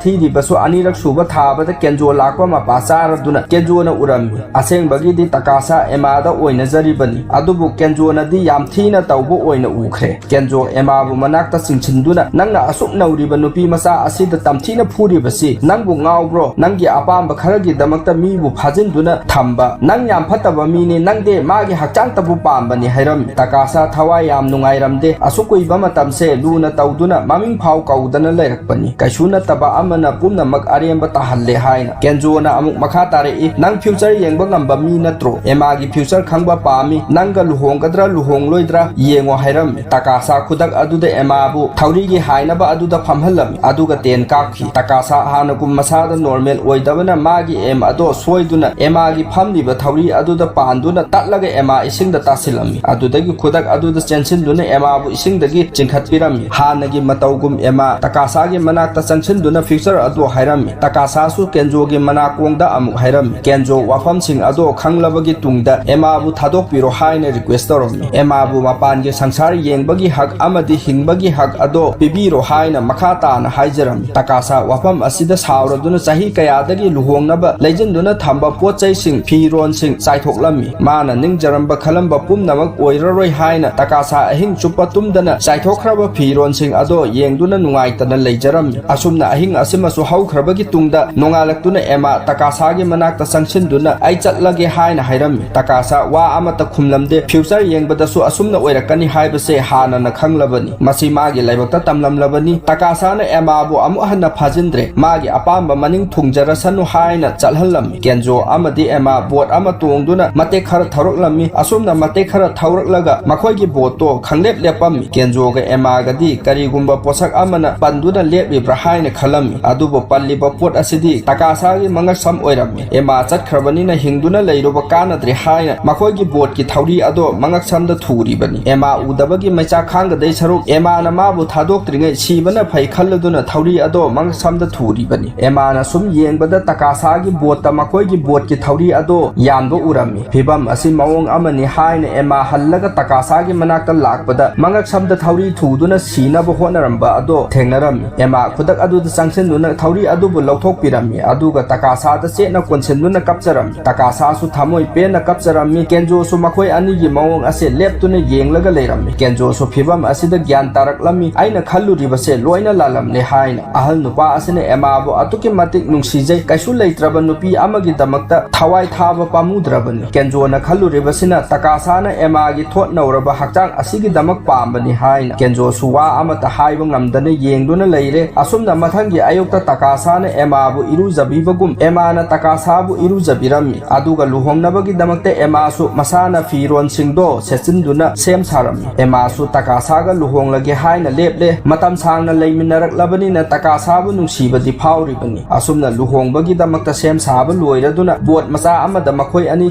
ꯊꯤꯔꯤꯕꯁꯨ ꯑꯅꯤꯔꯛ ꯁꯨꯕ ꯊꯥꯕꯗ ꯀꯦꯟꯖꯣ ꯂꯥꯛꯄ ꯃꯄꯥ ꯆꯥꯔꯗꯨꯅ ꯀꯦꯟꯖꯣꯅ ꯎꯔꯝꯃꯤ꯫ ꯑꯁꯦꯡꯕꯒꯤꯗꯤ ꯇꯀꯥꯁꯥ ꯑꯦꯃꯥꯗ ꯑꯣꯏꯅꯖꯔꯤꯕꯅꯤ, ꯑꯗꯨꯕꯨ ꯀꯦꯟꯖꯣꯅꯗꯤ ꯌꯥꯝ ꯊꯤꯅ ꯇꯧꯕ ꯑꯣꯏꯅ ꯎꯈ꯭ꯔꯦ꯫ ꯀꯦꯟꯖꯣ ꯑꯦꯃꯥꯕꯨ ꯃꯅꯥꯛꯇ ꯆꯤꯡꯁꯤꯟꯗꯨꯅ, "ꯅꯪꯅ ꯑꯁꯨꯛ ꯅꯧꯔꯤꯕ ꯅꯨꯄꯤ ꯃꯆꯥ ꯑꯁꯤꯗ ꯇꯝꯊꯤꯅ ꯐꯨꯔꯤꯕꯁꯤ ꯅꯪꯕꯨ ꯉꯥꯎꯕ꯭ꯔꯣ? ꯅꯪꯒꯤ ꯑꯄꯥꯝꯕ ꯈꯔꯒꯤꯗꯃꯛꯇ ꯃꯤꯕꯨ ꯐꯥꯖꯤꯟꯗꯨꯅ ꯊꯝꯕ? ꯅꯪ ꯌꯥꯝ ꯐꯠꯇꯕ ꯃꯤꯅꯤ, ꯅꯪꯗꯤ ꯃꯥꯒꯤ ꯍꯛꯆꯥꯡꯇꯕꯨ ꯄꯥꯝꯕꯅꯤ" ꯍꯥꯏꯔꯝꯃꯤ꯫ ꯇꯀꯥꯁꯥ ꯊꯋꯥꯏ ꯌꯥꯝ ꯅꯨꯡꯉꯥꯏꯔꯝꯗꯦ꯫ ꯑꯁꯨꯛ ꯀꯨꯏꯕ ꯃꯇꯝꯁꯦ ꯂꯨꯅ ꯇꯧꯗꯨꯅ ꯃꯃꯤꯡ ꯐꯥꯎ ꯀꯧꯗꯅ ꯂꯩꯔꯛꯄꯅꯤ꯫ ꯀꯩꯁꯨ ꯅꯠꯇꯕ ꯑꯃꯅ ꯄꯨꯝꯅꯃꯛ ꯑꯔꯦꯝꯕ ꯇꯥꯍꯜꯂꯦ ꯍꯥꯏꯅ꯫ ꯀꯦꯟꯖꯣꯅ ꯑꯃꯨꯛ ꯃꯈꯥ ꯇꯥꯔꯛꯏ, "ꯅꯪ ꯐ꯭ꯌꯨꯆꯔ ꯌꯦꯡꯕ ꯉꯝꯕ ꯃꯤ ꯅꯠꯇ꯭ꯔꯣ? ꯑꯦꯃꯥꯒꯤ ꯐ꯭ꯌꯨꯆꯔ ꯈꯪꯕ ꯄꯥꯝꯃꯤ꯫ ꯅꯪꯒ ꯂꯨꯍꯣꯡꯒꯗ꯭ꯔꯥ ꯂꯨꯍꯣꯡꯂꯣꯏꯗ꯭ꯔꯥ ꯌꯦꯡꯉꯣ" ꯍꯥꯏꯔꯝꯃꯤ꯫ ꯇꯀꯥꯁꯥ ꯈꯨꯗꯛ ꯑꯗꯨꯗ ꯑꯦꯃꯥꯕꯨ ꯊꯧꯔꯤꯒꯤ ꯍꯥꯏꯅꯕ ꯑꯗꯨꯗ ꯐꯝꯍꯜꯂꯝꯃꯤ, ꯑꯗꯨꯒ ꯇꯦꯟ ꯀꯥꯞꯈꯤ꯫ ꯇꯀꯥꯁꯥ ꯍꯥꯟꯅꯒꯨꯝ ꯃꯁꯥꯗ ꯅꯣꯔꯃꯦꯜ ꯑꯣꯏꯗꯕꯅ ꯃꯥꯒꯤ ꯑꯦꯝ ꯑꯗꯣ ꯁꯣꯏꯗꯨꯅ ꯑꯦꯃꯥꯒꯤ ꯐꯝꯂꯤꯕ ꯊꯧꯔꯤ ꯑꯗꯨꯗ ꯄꯥꯟꯗꯨꯅ ꯇꯠꯂꯒ ꯑꯦꯃꯥ ꯏꯁꯤꯡꯗ ꯇꯥꯁꯤꯜꯂꯝꯃꯤ꯫ ꯑꯗꯨꯗꯒꯤ ꯈꯨꯗꯛ ꯑꯗꯨꯗ ꯆꯦꯟꯁꯤꯟꯗꯨꯅ ꯑꯦꯃꯥꯕꯨ ꯏꯁꯤꯡꯗꯒꯤ ꯆꯤꯡꯈꯠꯄꯤꯔꯝꯃꯤ꯫ ꯍꯥꯟꯅꯒꯤ ꯃꯇꯧꯒꯨꯝ ꯑꯦꯃꯥ ꯇꯀꯥꯁꯥꯒꯤ ꯃꯅꯥꯛꯇ ꯆꯪꯁꯤꯟꯗꯨꯅ ꯐ꯭ꯌꯨꯆꯔ ꯑꯗꯨ ꯍꯥꯏꯔꯝꯃꯤ꯫ ꯇꯀꯥꯁꯥꯁꯨ ꯀꯦꯟꯖꯣꯒꯤ ꯃꯅꯥꯀꯣꯡꯗ ꯑꯃꯨꯛ ꯍꯥꯏꯔꯝꯃꯤ꯫ ꯀꯦꯟꯖꯣ ꯋꯥꯐꯝꯁꯤꯡ ꯑꯗꯣ ꯈꯪꯂꯕꯒꯤ ꯇꯨꯡꯗ ꯑꯦꯃꯥꯕꯨ ꯊꯥꯗꯣꯛꯄꯤꯔꯣ ꯍꯥꯏꯅ ꯔꯤꯀ꯭ꯋꯦꯁ ꯇꯧꯔꯝꯃꯤ꯫ ꯑꯦꯃꯥꯕꯨ ꯃꯄꯥꯟꯒꯤ ꯁꯪꯁꯥꯔ ꯌꯦꯡꯕꯒꯤ ꯍꯛ ꯑꯃꯗꯤ ꯍꯤꯡꯕꯒꯤ ꯍꯛ ꯑꯗꯣ ꯄꯤꯕꯤꯔꯣ ꯍꯥꯏꯅ ꯃꯈꯥ ꯇꯥꯅ ꯍꯥꯏꯖꯔꯝꯃꯤ꯫ ꯇꯀꯥꯁꯥ ꯋꯥꯐꯝ ꯑꯁꯤꯗ ꯁꯥꯎꯔꯗꯨꯅ ꯆꯍꯤ ꯀꯌꯥꯗꯒꯤ ꯂꯨꯍꯣꯡꯅꯕ ꯂꯩꯖꯤꯟꯗꯨꯅ ꯊꯝꯕ ꯄꯣꯠ ꯆꯩꯁꯤꯡ, ꯐꯤꯔꯣꯟꯁꯤꯡ ꯆꯥꯏꯊꯣꯛꯂꯝꯃꯤ꯫ ꯃꯥꯅ ꯅꯤꯡꯖꯔꯝꯕ ꯈꯜꯂꯝꯕ ꯄꯨꯝꯅꯃꯛ ꯑꯣꯏꯔꯔꯣꯏ ꯍꯥꯏꯅ ꯇꯀꯥꯁꯥ ꯑꯍꯤꯡ ꯆꯨꯞꯄ ꯇꯨꯝꯗꯅ ꯆꯥꯏꯊꯣꯛꯈ꯭ꯔꯕ ꯐꯤꯔꯣꯟꯁꯤꯡ ꯑꯗꯣ ꯌꯦꯡꯗꯨꯅ ꯅꯨꯡꯉꯥꯏꯇꯅ ꯂꯩꯖꯔꯝꯃꯤ꯫ ꯑꯁꯨꯝꯅ ꯑꯍꯤꯡ ꯑꯁꯤꯃꯁꯨ ꯍꯧꯈ꯭ꯔꯕꯒꯤ ꯇꯨꯡꯗ ꯅꯣꯡꯉꯥꯜꯂꯛꯇꯨꯅ ꯑꯦꯃꯥ ꯇꯀꯥꯁꯥꯒꯤ ꯃꯅꯥꯛꯇ ꯆꯪꯁꯤꯟꯗꯨꯅ, "ꯑꯩ ꯆꯠꯂꯒꯦ" ꯍꯥꯏꯅ ꯍꯥꯏꯔꯝꯃꯤ꯫ ꯇꯀꯥꯁꯥ ꯋꯥ ꯑꯃꯠꯇ ꯈꯨꯝꯂꯝꯗꯦ꯫ ꯐ꯭ꯌꯨꯆꯔ ꯌꯦꯡꯕꯗꯁꯨ ꯑꯁꯨꯝꯅ ꯑꯣꯏꯔꯛꯀꯅꯤ ꯍꯥꯏꯕꯁꯦ ꯍꯥꯟꯅꯅ ꯈꯪꯂꯕꯅꯤ꯫ ꯃꯁꯤ ꯃꯥꯒꯤ ꯂꯥꯏꯕꯛꯇ ꯇꯝꯂꯝꯂꯕꯅꯤ꯫ ꯇꯀꯥꯁꯥꯅ ꯑꯦꯃꯥꯕꯨ ꯑꯃꯨꯛ ꯍꯟꯅ ꯐꯥꯖꯤꯟꯗ꯭ꯔꯦ꯫ ꯃꯥꯒꯤ ꯑꯄꯥꯝꯕ ꯃꯅꯤꯡ ꯊꯨꯡꯖꯔꯁꯅꯨ ꯍꯥꯏꯅ ꯆꯠꯍꯜꯂꯝꯃꯤ꯫ ꯀꯦꯟꯖꯣ ꯑꯃꯗꯤ ꯑꯦꯃꯥ ꯕꯣꯠ ꯑꯃ ꯇꯣꯡꯗꯨꯅ ꯃꯇꯦꯛ ꯈꯔ ꯊꯧꯔꯛꯂꯝꯃꯤ꯫ ꯑꯁꯨꯝꯅ ꯃꯇꯦꯛ ꯈꯔ ꯊꯧꯔꯛꯂꯒ ꯃꯈꯣꯏꯒꯤ ꯕꯣꯠꯇꯣ ꯈꯪꯂꯦꯞ ꯂꯦꯞꯄꯝꯃꯤ꯫ ꯀꯦꯟꯖꯣꯒ ꯑꯦꯃꯥꯒꯗꯤ ꯀꯔꯤꯒꯨꯝꯕ ꯄꯣꯠꯁꯛ ꯑꯃꯅ ꯄꯟꯗꯨꯅ ꯂꯦꯞꯂꯤꯕ꯭ꯔꯥ ꯍꯥꯏꯅ ꯈꯜꯂꯝꯃꯤ꯫ ꯑꯗꯨꯕꯨ ꯄꯜꯂꯤꯕ ꯄꯣꯠ ꯑꯁꯤꯗꯤ ꯇꯀꯥꯁꯥꯒꯤ ꯃꯉꯛꯁꯝ ꯑꯣꯏꯔꯝꯃꯤ꯫ ꯑꯦꯃꯥ ꯆꯠꯈ꯭ꯔꯕꯅꯤꯅ ꯍꯤꯡꯗꯨꯅ ꯂꯩꯔꯨꯕ ꯀꯥꯟꯅꯗ꯭ꯔꯦ ꯍꯥꯏꯅ ꯃꯈꯣꯏꯒꯤ ꯕꯣꯠꯀꯤ ꯊꯧꯔꯤ ꯑꯗꯣ ꯃꯉꯛꯁꯝꯗ ꯊꯨꯔꯤꯕꯅꯤ꯫ ꯑꯦꯃꯥ ꯎꯗꯕꯒꯤ ꯃꯩꯆꯥꯛ ꯈꯥꯡꯒꯗꯩ ꯁꯔꯨꯛ ꯑꯦꯃꯥꯅ ꯃꯥꯕꯨ ꯊꯥꯗꯣꯛꯇ꯭ꯔꯤꯉꯩ ꯁꯤꯕꯅ ꯐꯩ ꯈꯜꯂꯗꯨꯅ ꯊꯧꯔꯤ ꯑꯗꯣ ꯃꯉꯛꯁꯝꯗ ꯊꯨꯔꯤꯕꯅꯤ꯫ ꯑꯦꯃꯥꯅ ꯁꯨꯝ ꯌꯦꯡꯕꯗ ꯇꯀꯥꯁꯥꯒꯤ ꯕꯣꯠꯇ ꯃꯈꯣꯏꯒꯤ ꯕꯣꯠꯀꯤ ꯊꯧꯔꯤ ꯑꯗꯣ ꯌꯥꯟꯕ ꯎꯔꯝꯃꯤ꯫ ꯐꯤꯕꯝ ꯑꯁꯤ ꯃꯑꯣꯡ ꯑꯃꯅꯤ ꯍꯥꯏꯅ ꯑꯦꯃꯥ ꯍꯜꯂꯒ ꯇꯀꯥꯁꯥꯒꯤ ꯃꯅꯥꯛꯇ ꯂꯥꯛꯄꯗ ꯃꯉꯛꯁꯝꯗ ꯊꯧꯔꯤ ꯊꯨꯗꯨꯅ ꯁꯤꯅꯕ ꯍꯣꯠꯅꯔꯝꯕ ꯑꯗꯣ ꯊꯦꯡꯅꯔꯝꯃꯤ꯫ ꯑꯦꯃꯥ ꯈꯨꯗꯛ ꯑꯗꯨꯗ ꯆꯪꯁꯤꯟꯗꯨꯅ ꯊꯧꯔꯤ ꯑꯗꯨꯕꯨ ꯂꯧꯊꯣꯛꯄꯤꯔꯝꯃꯤ, ꯑꯗꯨꯒ ꯇꯀꯥꯁꯥꯗ ꯆꯦꯠꯅ ꯀꯣꯟꯁꯤꯟꯗꯨꯅ ꯀꯞꯆꯔꯝꯃꯤ꯫ ꯇꯀꯥꯁꯥꯁꯨ ꯊꯃꯣꯏ ꯄꯦꯟꯅ ꯀꯞꯆꯔꯝꯃꯤ꯫ ꯀꯦꯟꯖꯣꯁꯨ ꯃꯈꯣꯏ ꯑꯅꯤꯒꯤ ꯃꯑꯣꯡ ꯑꯁꯦ ꯂꯦꯞꯇꯨꯅ ꯌꯦꯡꯂꯒ ꯂꯩꯔꯝꯃꯤ꯫ ꯀꯦꯟꯖꯣꯁꯨ ꯐꯤꯕꯝ ꯑꯁꯤꯗ ꯒ꯭ꯌꯥꯟ ꯇꯥꯔꯛꯂꯝꯃꯤ, "ꯑꯩꯅ ꯈꯜꯂꯨꯔꯤꯕꯁꯦ ꯂꯣꯏꯅ ꯂꯥꯜꯂꯝꯂꯦ" ꯍꯥꯏꯅ꯫ ꯑꯍꯜ ꯅꯨꯄꯥ ꯑꯁꯤꯅ ꯑꯦꯃꯥꯕꯨ ꯑꯗꯨꯛꯀꯤ ꯃꯇꯤꯛ ꯅꯨꯡꯁꯤꯖꯩ, ꯀꯩꯁꯨ ꯂꯩꯇ꯭ꯔꯕ ꯅꯨꯄꯤ ꯑꯃꯒꯤꯗꯃꯛꯇ ꯊꯋꯥꯏ ꯊꯥꯕ ꯄꯥꯝꯃꯨꯗ꯭ꯔꯕꯅꯤ꯫ ꯀꯦꯟꯖꯣꯅ ꯈꯜꯂꯨꯔꯤꯕꯁꯤꯅ ꯇꯀꯥꯁꯥꯅ ꯑꯦꯃꯥꯒꯤ ꯊꯣꯠ ꯅꯧꯔꯕ ꯍꯛꯆꯥꯡ ꯑꯁꯤꯒꯤꯗꯃꯛ ꯄꯥꯝꯕꯅꯤ ꯍꯥꯏꯅ꯫ ꯀꯦꯟꯖꯣꯁꯨ ꯋꯥ ꯑꯃꯠꯇ ꯍꯥꯏꯕ ꯉꯝꯗꯅ ꯌꯦꯡꯗꯨꯅ ꯂꯩꯔꯦ꯫ ꯑꯁꯨꯝꯅ ꯃꯊꯪꯒꯤ ꯑꯌꯨꯛꯇ ꯇꯀꯥꯁꯥꯅ ꯑꯦꯃꯥꯕꯨ ꯏꯔꯨꯖꯕꯤꯕꯒꯨꯝ ꯑꯦꯃꯥꯅ ꯇꯀꯥꯁꯥꯕꯨ ꯏꯔꯨꯖꯕꯤꯔꯝꯃꯤ꯫ ꯑꯗꯨꯒ ꯂꯨꯍꯣꯡꯅꯕꯒꯤꯗꯃꯛꯇ ꯑꯦꯃꯥꯁꯨ ꯃꯁꯥꯅ ꯐꯤꯔꯣꯟꯁꯤꯡꯗꯣ ꯁꯦꯠꯆꯤꯟꯗꯨꯅ ꯁꯦꯝ ꯁꯥꯔꯝꯃꯤ꯫ ꯑꯦꯃꯥꯁꯨ ꯇꯀꯥꯁꯥꯒ ꯂꯨꯍꯣꯡꯂꯒꯦ ꯍꯥꯏꯅ ꯂꯦꯞꯂꯦ꯫ ꯃꯇꯝ ꯁꯥꯡꯅ ꯂꯩꯃꯤꯟꯅꯔꯛꯂꯕꯅꯤꯅ ꯇꯀꯥꯁꯥꯕꯨ ꯅꯨꯡꯁꯤꯕꯗꯤ ꯐꯥꯎꯔꯤꯕꯅꯤ꯫ ꯑꯁꯨꯝꯅ ꯂꯨꯍꯣꯡꯕꯒꯤꯗꯃꯛꯇ ꯁꯦꯝ ꯁꯥꯕ ꯂꯣꯏꯔꯗꯨꯅ ꯕꯣꯠ ꯃꯆꯥ ꯑꯃꯗ ꯃꯈꯣꯏ ꯑꯅꯤ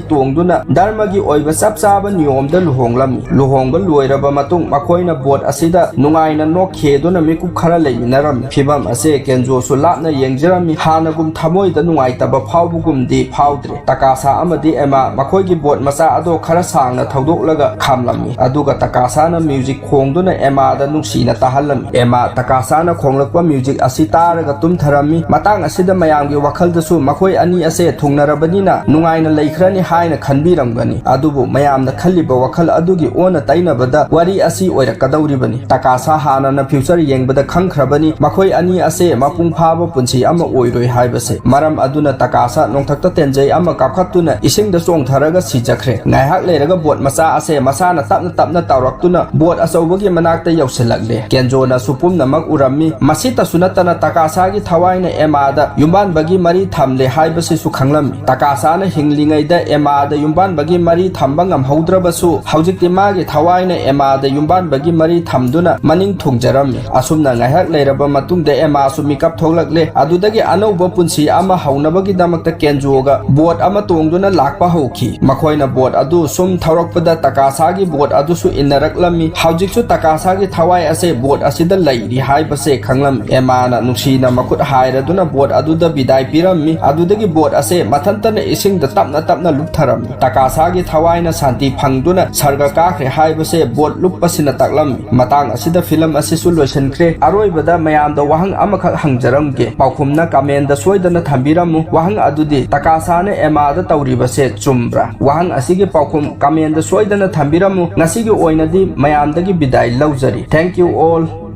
ꯇꯣꯡꯗꯨꯅ ꯙꯔꯃꯒꯤ ꯑꯣꯏꯕ ꯆꯞ ꯆꯥꯕ ꯅꯤꯌꯣꯝꯗ ꯂꯨꯍꯣꯡꯂꯝꯃꯤ꯫ ꯂꯨꯍꯣꯡꯕ ꯂꯣꯏꯔꯕ ꯃꯇꯨꯡ ꯃꯈꯣꯏꯅ ꯕꯣꯠ ꯑꯁꯤꯗ ꯅꯨꯡꯉꯥꯏꯅ ꯅꯣꯛꯈꯤꯗꯨꯅ ꯃꯤꯀꯨꯞ ꯈꯔ ꯂꯩꯃꯤꯟꯅꯔꯝꯃꯤ꯫ ꯐꯤꯕꯝ ꯑꯁꯦ ꯀꯦꯟꯖꯣꯁꯨ ꯂꯥꯞꯅ ꯌꯦꯡꯖꯔꯝꯃꯤ꯫ ꯍꯥꯟꯅꯒꯨꯝ ꯊꯃꯣꯏꯗ ꯅꯨꯡꯉꯥꯏꯇꯕ ꯐꯥꯎꯕꯒꯨꯝꯗꯤ ꯐꯥꯎꯗ꯭ꯔꯦ꯫ ꯇꯀꯥꯁꯥ ꯑꯃꯗꯤ ꯑꯦꯃꯥ ꯃꯈꯣꯏꯒꯤ ꯕꯣꯠ ꯃꯆꯥ ꯑꯗꯣ ꯈꯔ ꯁꯥꯡꯅ ꯊꯧꯗꯣꯛꯂꯒ ꯈꯥꯝꯂꯝꯃꯤ꯫ ꯑꯗꯨꯒ ꯇꯀꯥꯁꯥꯅ ꯃ꯭ꯌꯨꯖꯤꯛ ꯈꯣꯡꯗꯨꯅ ꯑꯦꯃꯥꯗ ꯅꯨꯡꯁꯤꯅ ꯇꯥꯍꯜꯂꯝꯃꯤ꯫ ꯑꯦꯃꯥ ꯇꯀꯥꯁꯥꯅ ꯈꯣꯡꯂꯛꯄ ꯃ꯭ꯌꯨꯖꯤꯛ ꯑꯁꯤ ꯇꯥꯔꯒ ꯇꯨꯝꯊꯔꯝꯃꯤ꯫ ꯃꯇꯥꯡ ꯑꯁꯤꯗ ꯃꯌꯥꯝꯒꯤ ꯋꯥꯈꯜꯗꯁꯨ ꯃꯈꯣꯏ ꯑꯅꯤ ꯑꯁꯦ ꯊꯨꯡꯅꯔꯕꯅꯤꯅ ꯅꯨꯡꯉꯥꯏꯅ ꯂꯩꯈ꯭ꯔꯅꯤ ꯍꯥꯏꯅ ꯈꯟꯕꯤꯔꯝꯒꯅꯤ꯫ ꯑꯗꯨꯕꯨ ꯃꯌꯥꯝꯅ ꯈꯜꯂꯤꯕ ꯋꯥꯈꯜ ꯑꯗꯨꯒꯤ ꯑꯣꯟꯅ ꯇꯩꯅꯕꯗ ꯋꯥꯔꯤ ꯑꯁꯤ ꯑꯣꯏꯔꯛꯀꯗꯧꯔꯤꯕꯅꯤ꯫ ꯇꯀꯥꯁꯥ ꯍꯥꯟꯅꯅ ꯐ꯭ꯌꯨꯆꯔ ꯌꯦꯡꯕꯗ ꯈꯪꯈ꯭ꯔꯕꯅꯤ ꯃꯈꯣꯏ ꯑꯅꯤ ꯑꯁꯦ ꯃꯄꯨꯡ ꯐꯥꯕ ꯄꯨꯟꯁꯤ ꯑꯃ ꯑꯣꯏꯔꯣꯏ ꯍꯥꯏꯕꯁꯦ꯫ ꯃꯔꯝ ꯑꯗꯨꯅ ꯇꯀꯥꯁꯥ ꯅꯣꯡꯊꯛꯇ ꯇꯦꯟꯖꯩ ꯑꯃ ꯀꯥꯞꯈꯠꯇꯨꯅ ꯏꯁꯤꯡꯗ ꯆꯣꯡꯊꯔꯒ ꯁꯤꯖꯈ꯭ꯔꯦ꯫ ꯉꯥꯏꯍꯥꯛ ꯂꯩꯔꯒ ꯕꯣꯠ ꯃꯆꯥ ꯑꯁꯦ ꯃꯁꯥꯅ ꯇꯞꯅ ꯇꯞꯅ ꯇꯥꯎꯔꯛꯇꯨꯅ ꯕꯣꯠ ꯑꯆꯧꯕꯒꯤ ꯃꯅꯥꯛꯇ ꯌꯧꯁꯤꯜꯂꯛꯂꯦ꯫ ꯀꯦꯟꯖꯣꯅꯁꯨ ꯄꯨꯝꯅꯃꯛ ꯎꯔꯝꯃꯤ꯫ ꯃꯁꯤꯇꯁꯨ ꯅꯠꯇꯅ ꯇꯀꯥꯁꯥꯒꯤ ꯊꯋꯥꯏꯅ ꯑꯦꯃꯥꯗ ꯌꯨꯝꯕꯥꯟꯕꯒꯤ ꯃꯔꯤ ꯊꯝꯂꯦ ꯍꯥꯏꯕꯁꯤꯁꯨ ꯈꯪꯂꯝꯃꯤ꯫ ꯇꯀꯥꯁꯥꯅ ꯍꯤꯡꯂꯤꯉꯩꯗ ꯑꯦꯃꯥꯗ ꯌꯨꯝꯕꯥꯟꯕꯒꯤ ꯃꯔꯤ ꯊꯝꯕ ꯉꯝꯍꯧꯗ꯭ꯔꯕꯁꯨ, ꯍꯧꯖꯤꯛꯇꯤ ꯃꯥꯒꯤ ꯊꯋꯥꯏꯅ ꯑꯦꯃꯥꯗ ꯌꯨꯝꯕꯥꯟꯕꯒꯤ ꯃꯔꯤ ꯊꯝꯗꯨꯅ ꯃꯅꯤꯡ ꯊꯨꯡꯖꯔꯝꯃꯤ꯫ ꯑꯁꯨꯝꯅ ꯉꯥꯏꯍꯥꯛ ꯂꯩꯔꯕ ꯃꯇꯨꯡꯗ ꯑꯦꯃꯥꯁꯨ ꯃꯤꯀꯞ ꯊꯣꯛꯂꯛꯂꯦ꯫ ꯑꯗꯨꯗꯒꯤ ꯑꯅꯧꯕ ꯄꯨꯟꯁꯤ ꯑꯃ ꯍꯧꯅꯕꯒꯤꯗꯃꯛꯇ ꯀꯦꯟꯖꯨꯒ ꯕꯣꯠ ꯑꯃ ꯇꯣꯡꯗꯨꯅ ꯂꯥꯛꯄ ꯍꯧꯈꯤ꯫ ꯃꯈꯣꯏꯅ ꯕꯣꯠ ꯑꯗꯨ ꯁꯨꯝ ꯊꯧꯔꯛꯄꯗ ꯇꯀꯥꯁꯥꯒꯤ ꯕꯣꯠ ꯑꯗꯨꯁꯨ ꯏꯟꯅꯔꯛꯂꯝꯃꯤ꯫ ꯍꯧꯖꯤꯛꯁꯨ ꯇꯀꯥꯁꯥꯒꯤ ꯊꯋꯥꯏ ꯑꯁꯦ ꯕꯣꯠ ꯑꯁꯤꯗ ꯂꯩꯔꯤ ꯍꯥꯏꯕꯁꯦ ꯈꯪꯂꯝꯃꯤ꯫ ꯑꯦꯃꯥꯅ ꯅꯨꯡꯁꯤꯅ ꯃꯈꯨꯠ ꯍꯥꯏꯔꯗꯨꯅ ꯕꯣꯠ ꯑꯗꯨꯗ ꯕꯤꯗꯥꯏ ꯄꯤꯔꯝꯃꯤ꯫ ꯑꯗꯨꯗꯒꯤ ꯕꯣꯠ ꯑꯁꯦ ꯃꯊꯟꯇꯅ ꯏꯁꯤꯡꯗ ꯇꯞꯅ ꯇꯞꯅ ꯂꯨꯞꯊꯔꯝꯃꯤ꯫ ꯇꯀꯥꯁꯥꯒꯤ ꯊꯋꯥꯏꯅ ꯁꯥꯟꯇꯤ ꯐꯪꯗꯨꯅ ꯁꯔꯒ ꯀꯥꯈ꯭ꯔꯦ ꯍꯥꯏꯕꯁꯦ ꯕꯣꯠ ꯂꯨꯞꯄꯁꯤꯅ ꯇꯥꯛꯂꯝꯃꯤ꯫ ꯃꯇꯥꯡ ꯑꯁꯤꯗ ꯐꯤꯂꯝ ꯑꯁꯤꯁꯨ ꯂꯣꯏꯁꯤꯟꯈ꯭ꯔꯦ꯫ ꯑꯔꯣꯏꯕꯗ ꯃꯌꯥꯝꯗ ꯋꯥꯍꯪ ꯑꯃꯈꯛ ꯍꯪꯖꯔꯝꯒꯦ꯫ ꯄꯥꯎꯈꯨꯝꯅ ꯀꯃꯦꯟꯗ ꯁꯣꯏꯗꯅ ꯊꯝꯕꯤꯔꯝꯃꯨ꯫ ꯋꯥꯍꯪ ꯑꯗꯨꯗꯤ, ꯇꯀꯥꯁꯥꯅ ꯑꯦꯃꯥꯗ ꯇꯧꯔꯤꯕꯁꯦ ꯆꯨꯝꯕ꯭ꯔꯥ? ꯋꯥꯍꯪ ꯑꯁꯤꯒꯤ ꯄꯥꯎꯈꯨꯝ ꯀꯃꯦꯟꯗ ꯁꯣꯏꯗꯅ ꯊꯝꯕꯤꯔꯝꯃꯨ꯫ ꯉꯁꯤꯒꯤ ꯑꯣꯏꯅꯗꯤ ꯃꯌꯥꯝꯗꯒꯤ ꯕꯤꯗꯥꯏ ꯂꯧꯖꯔꯤ꯫ Thank you all.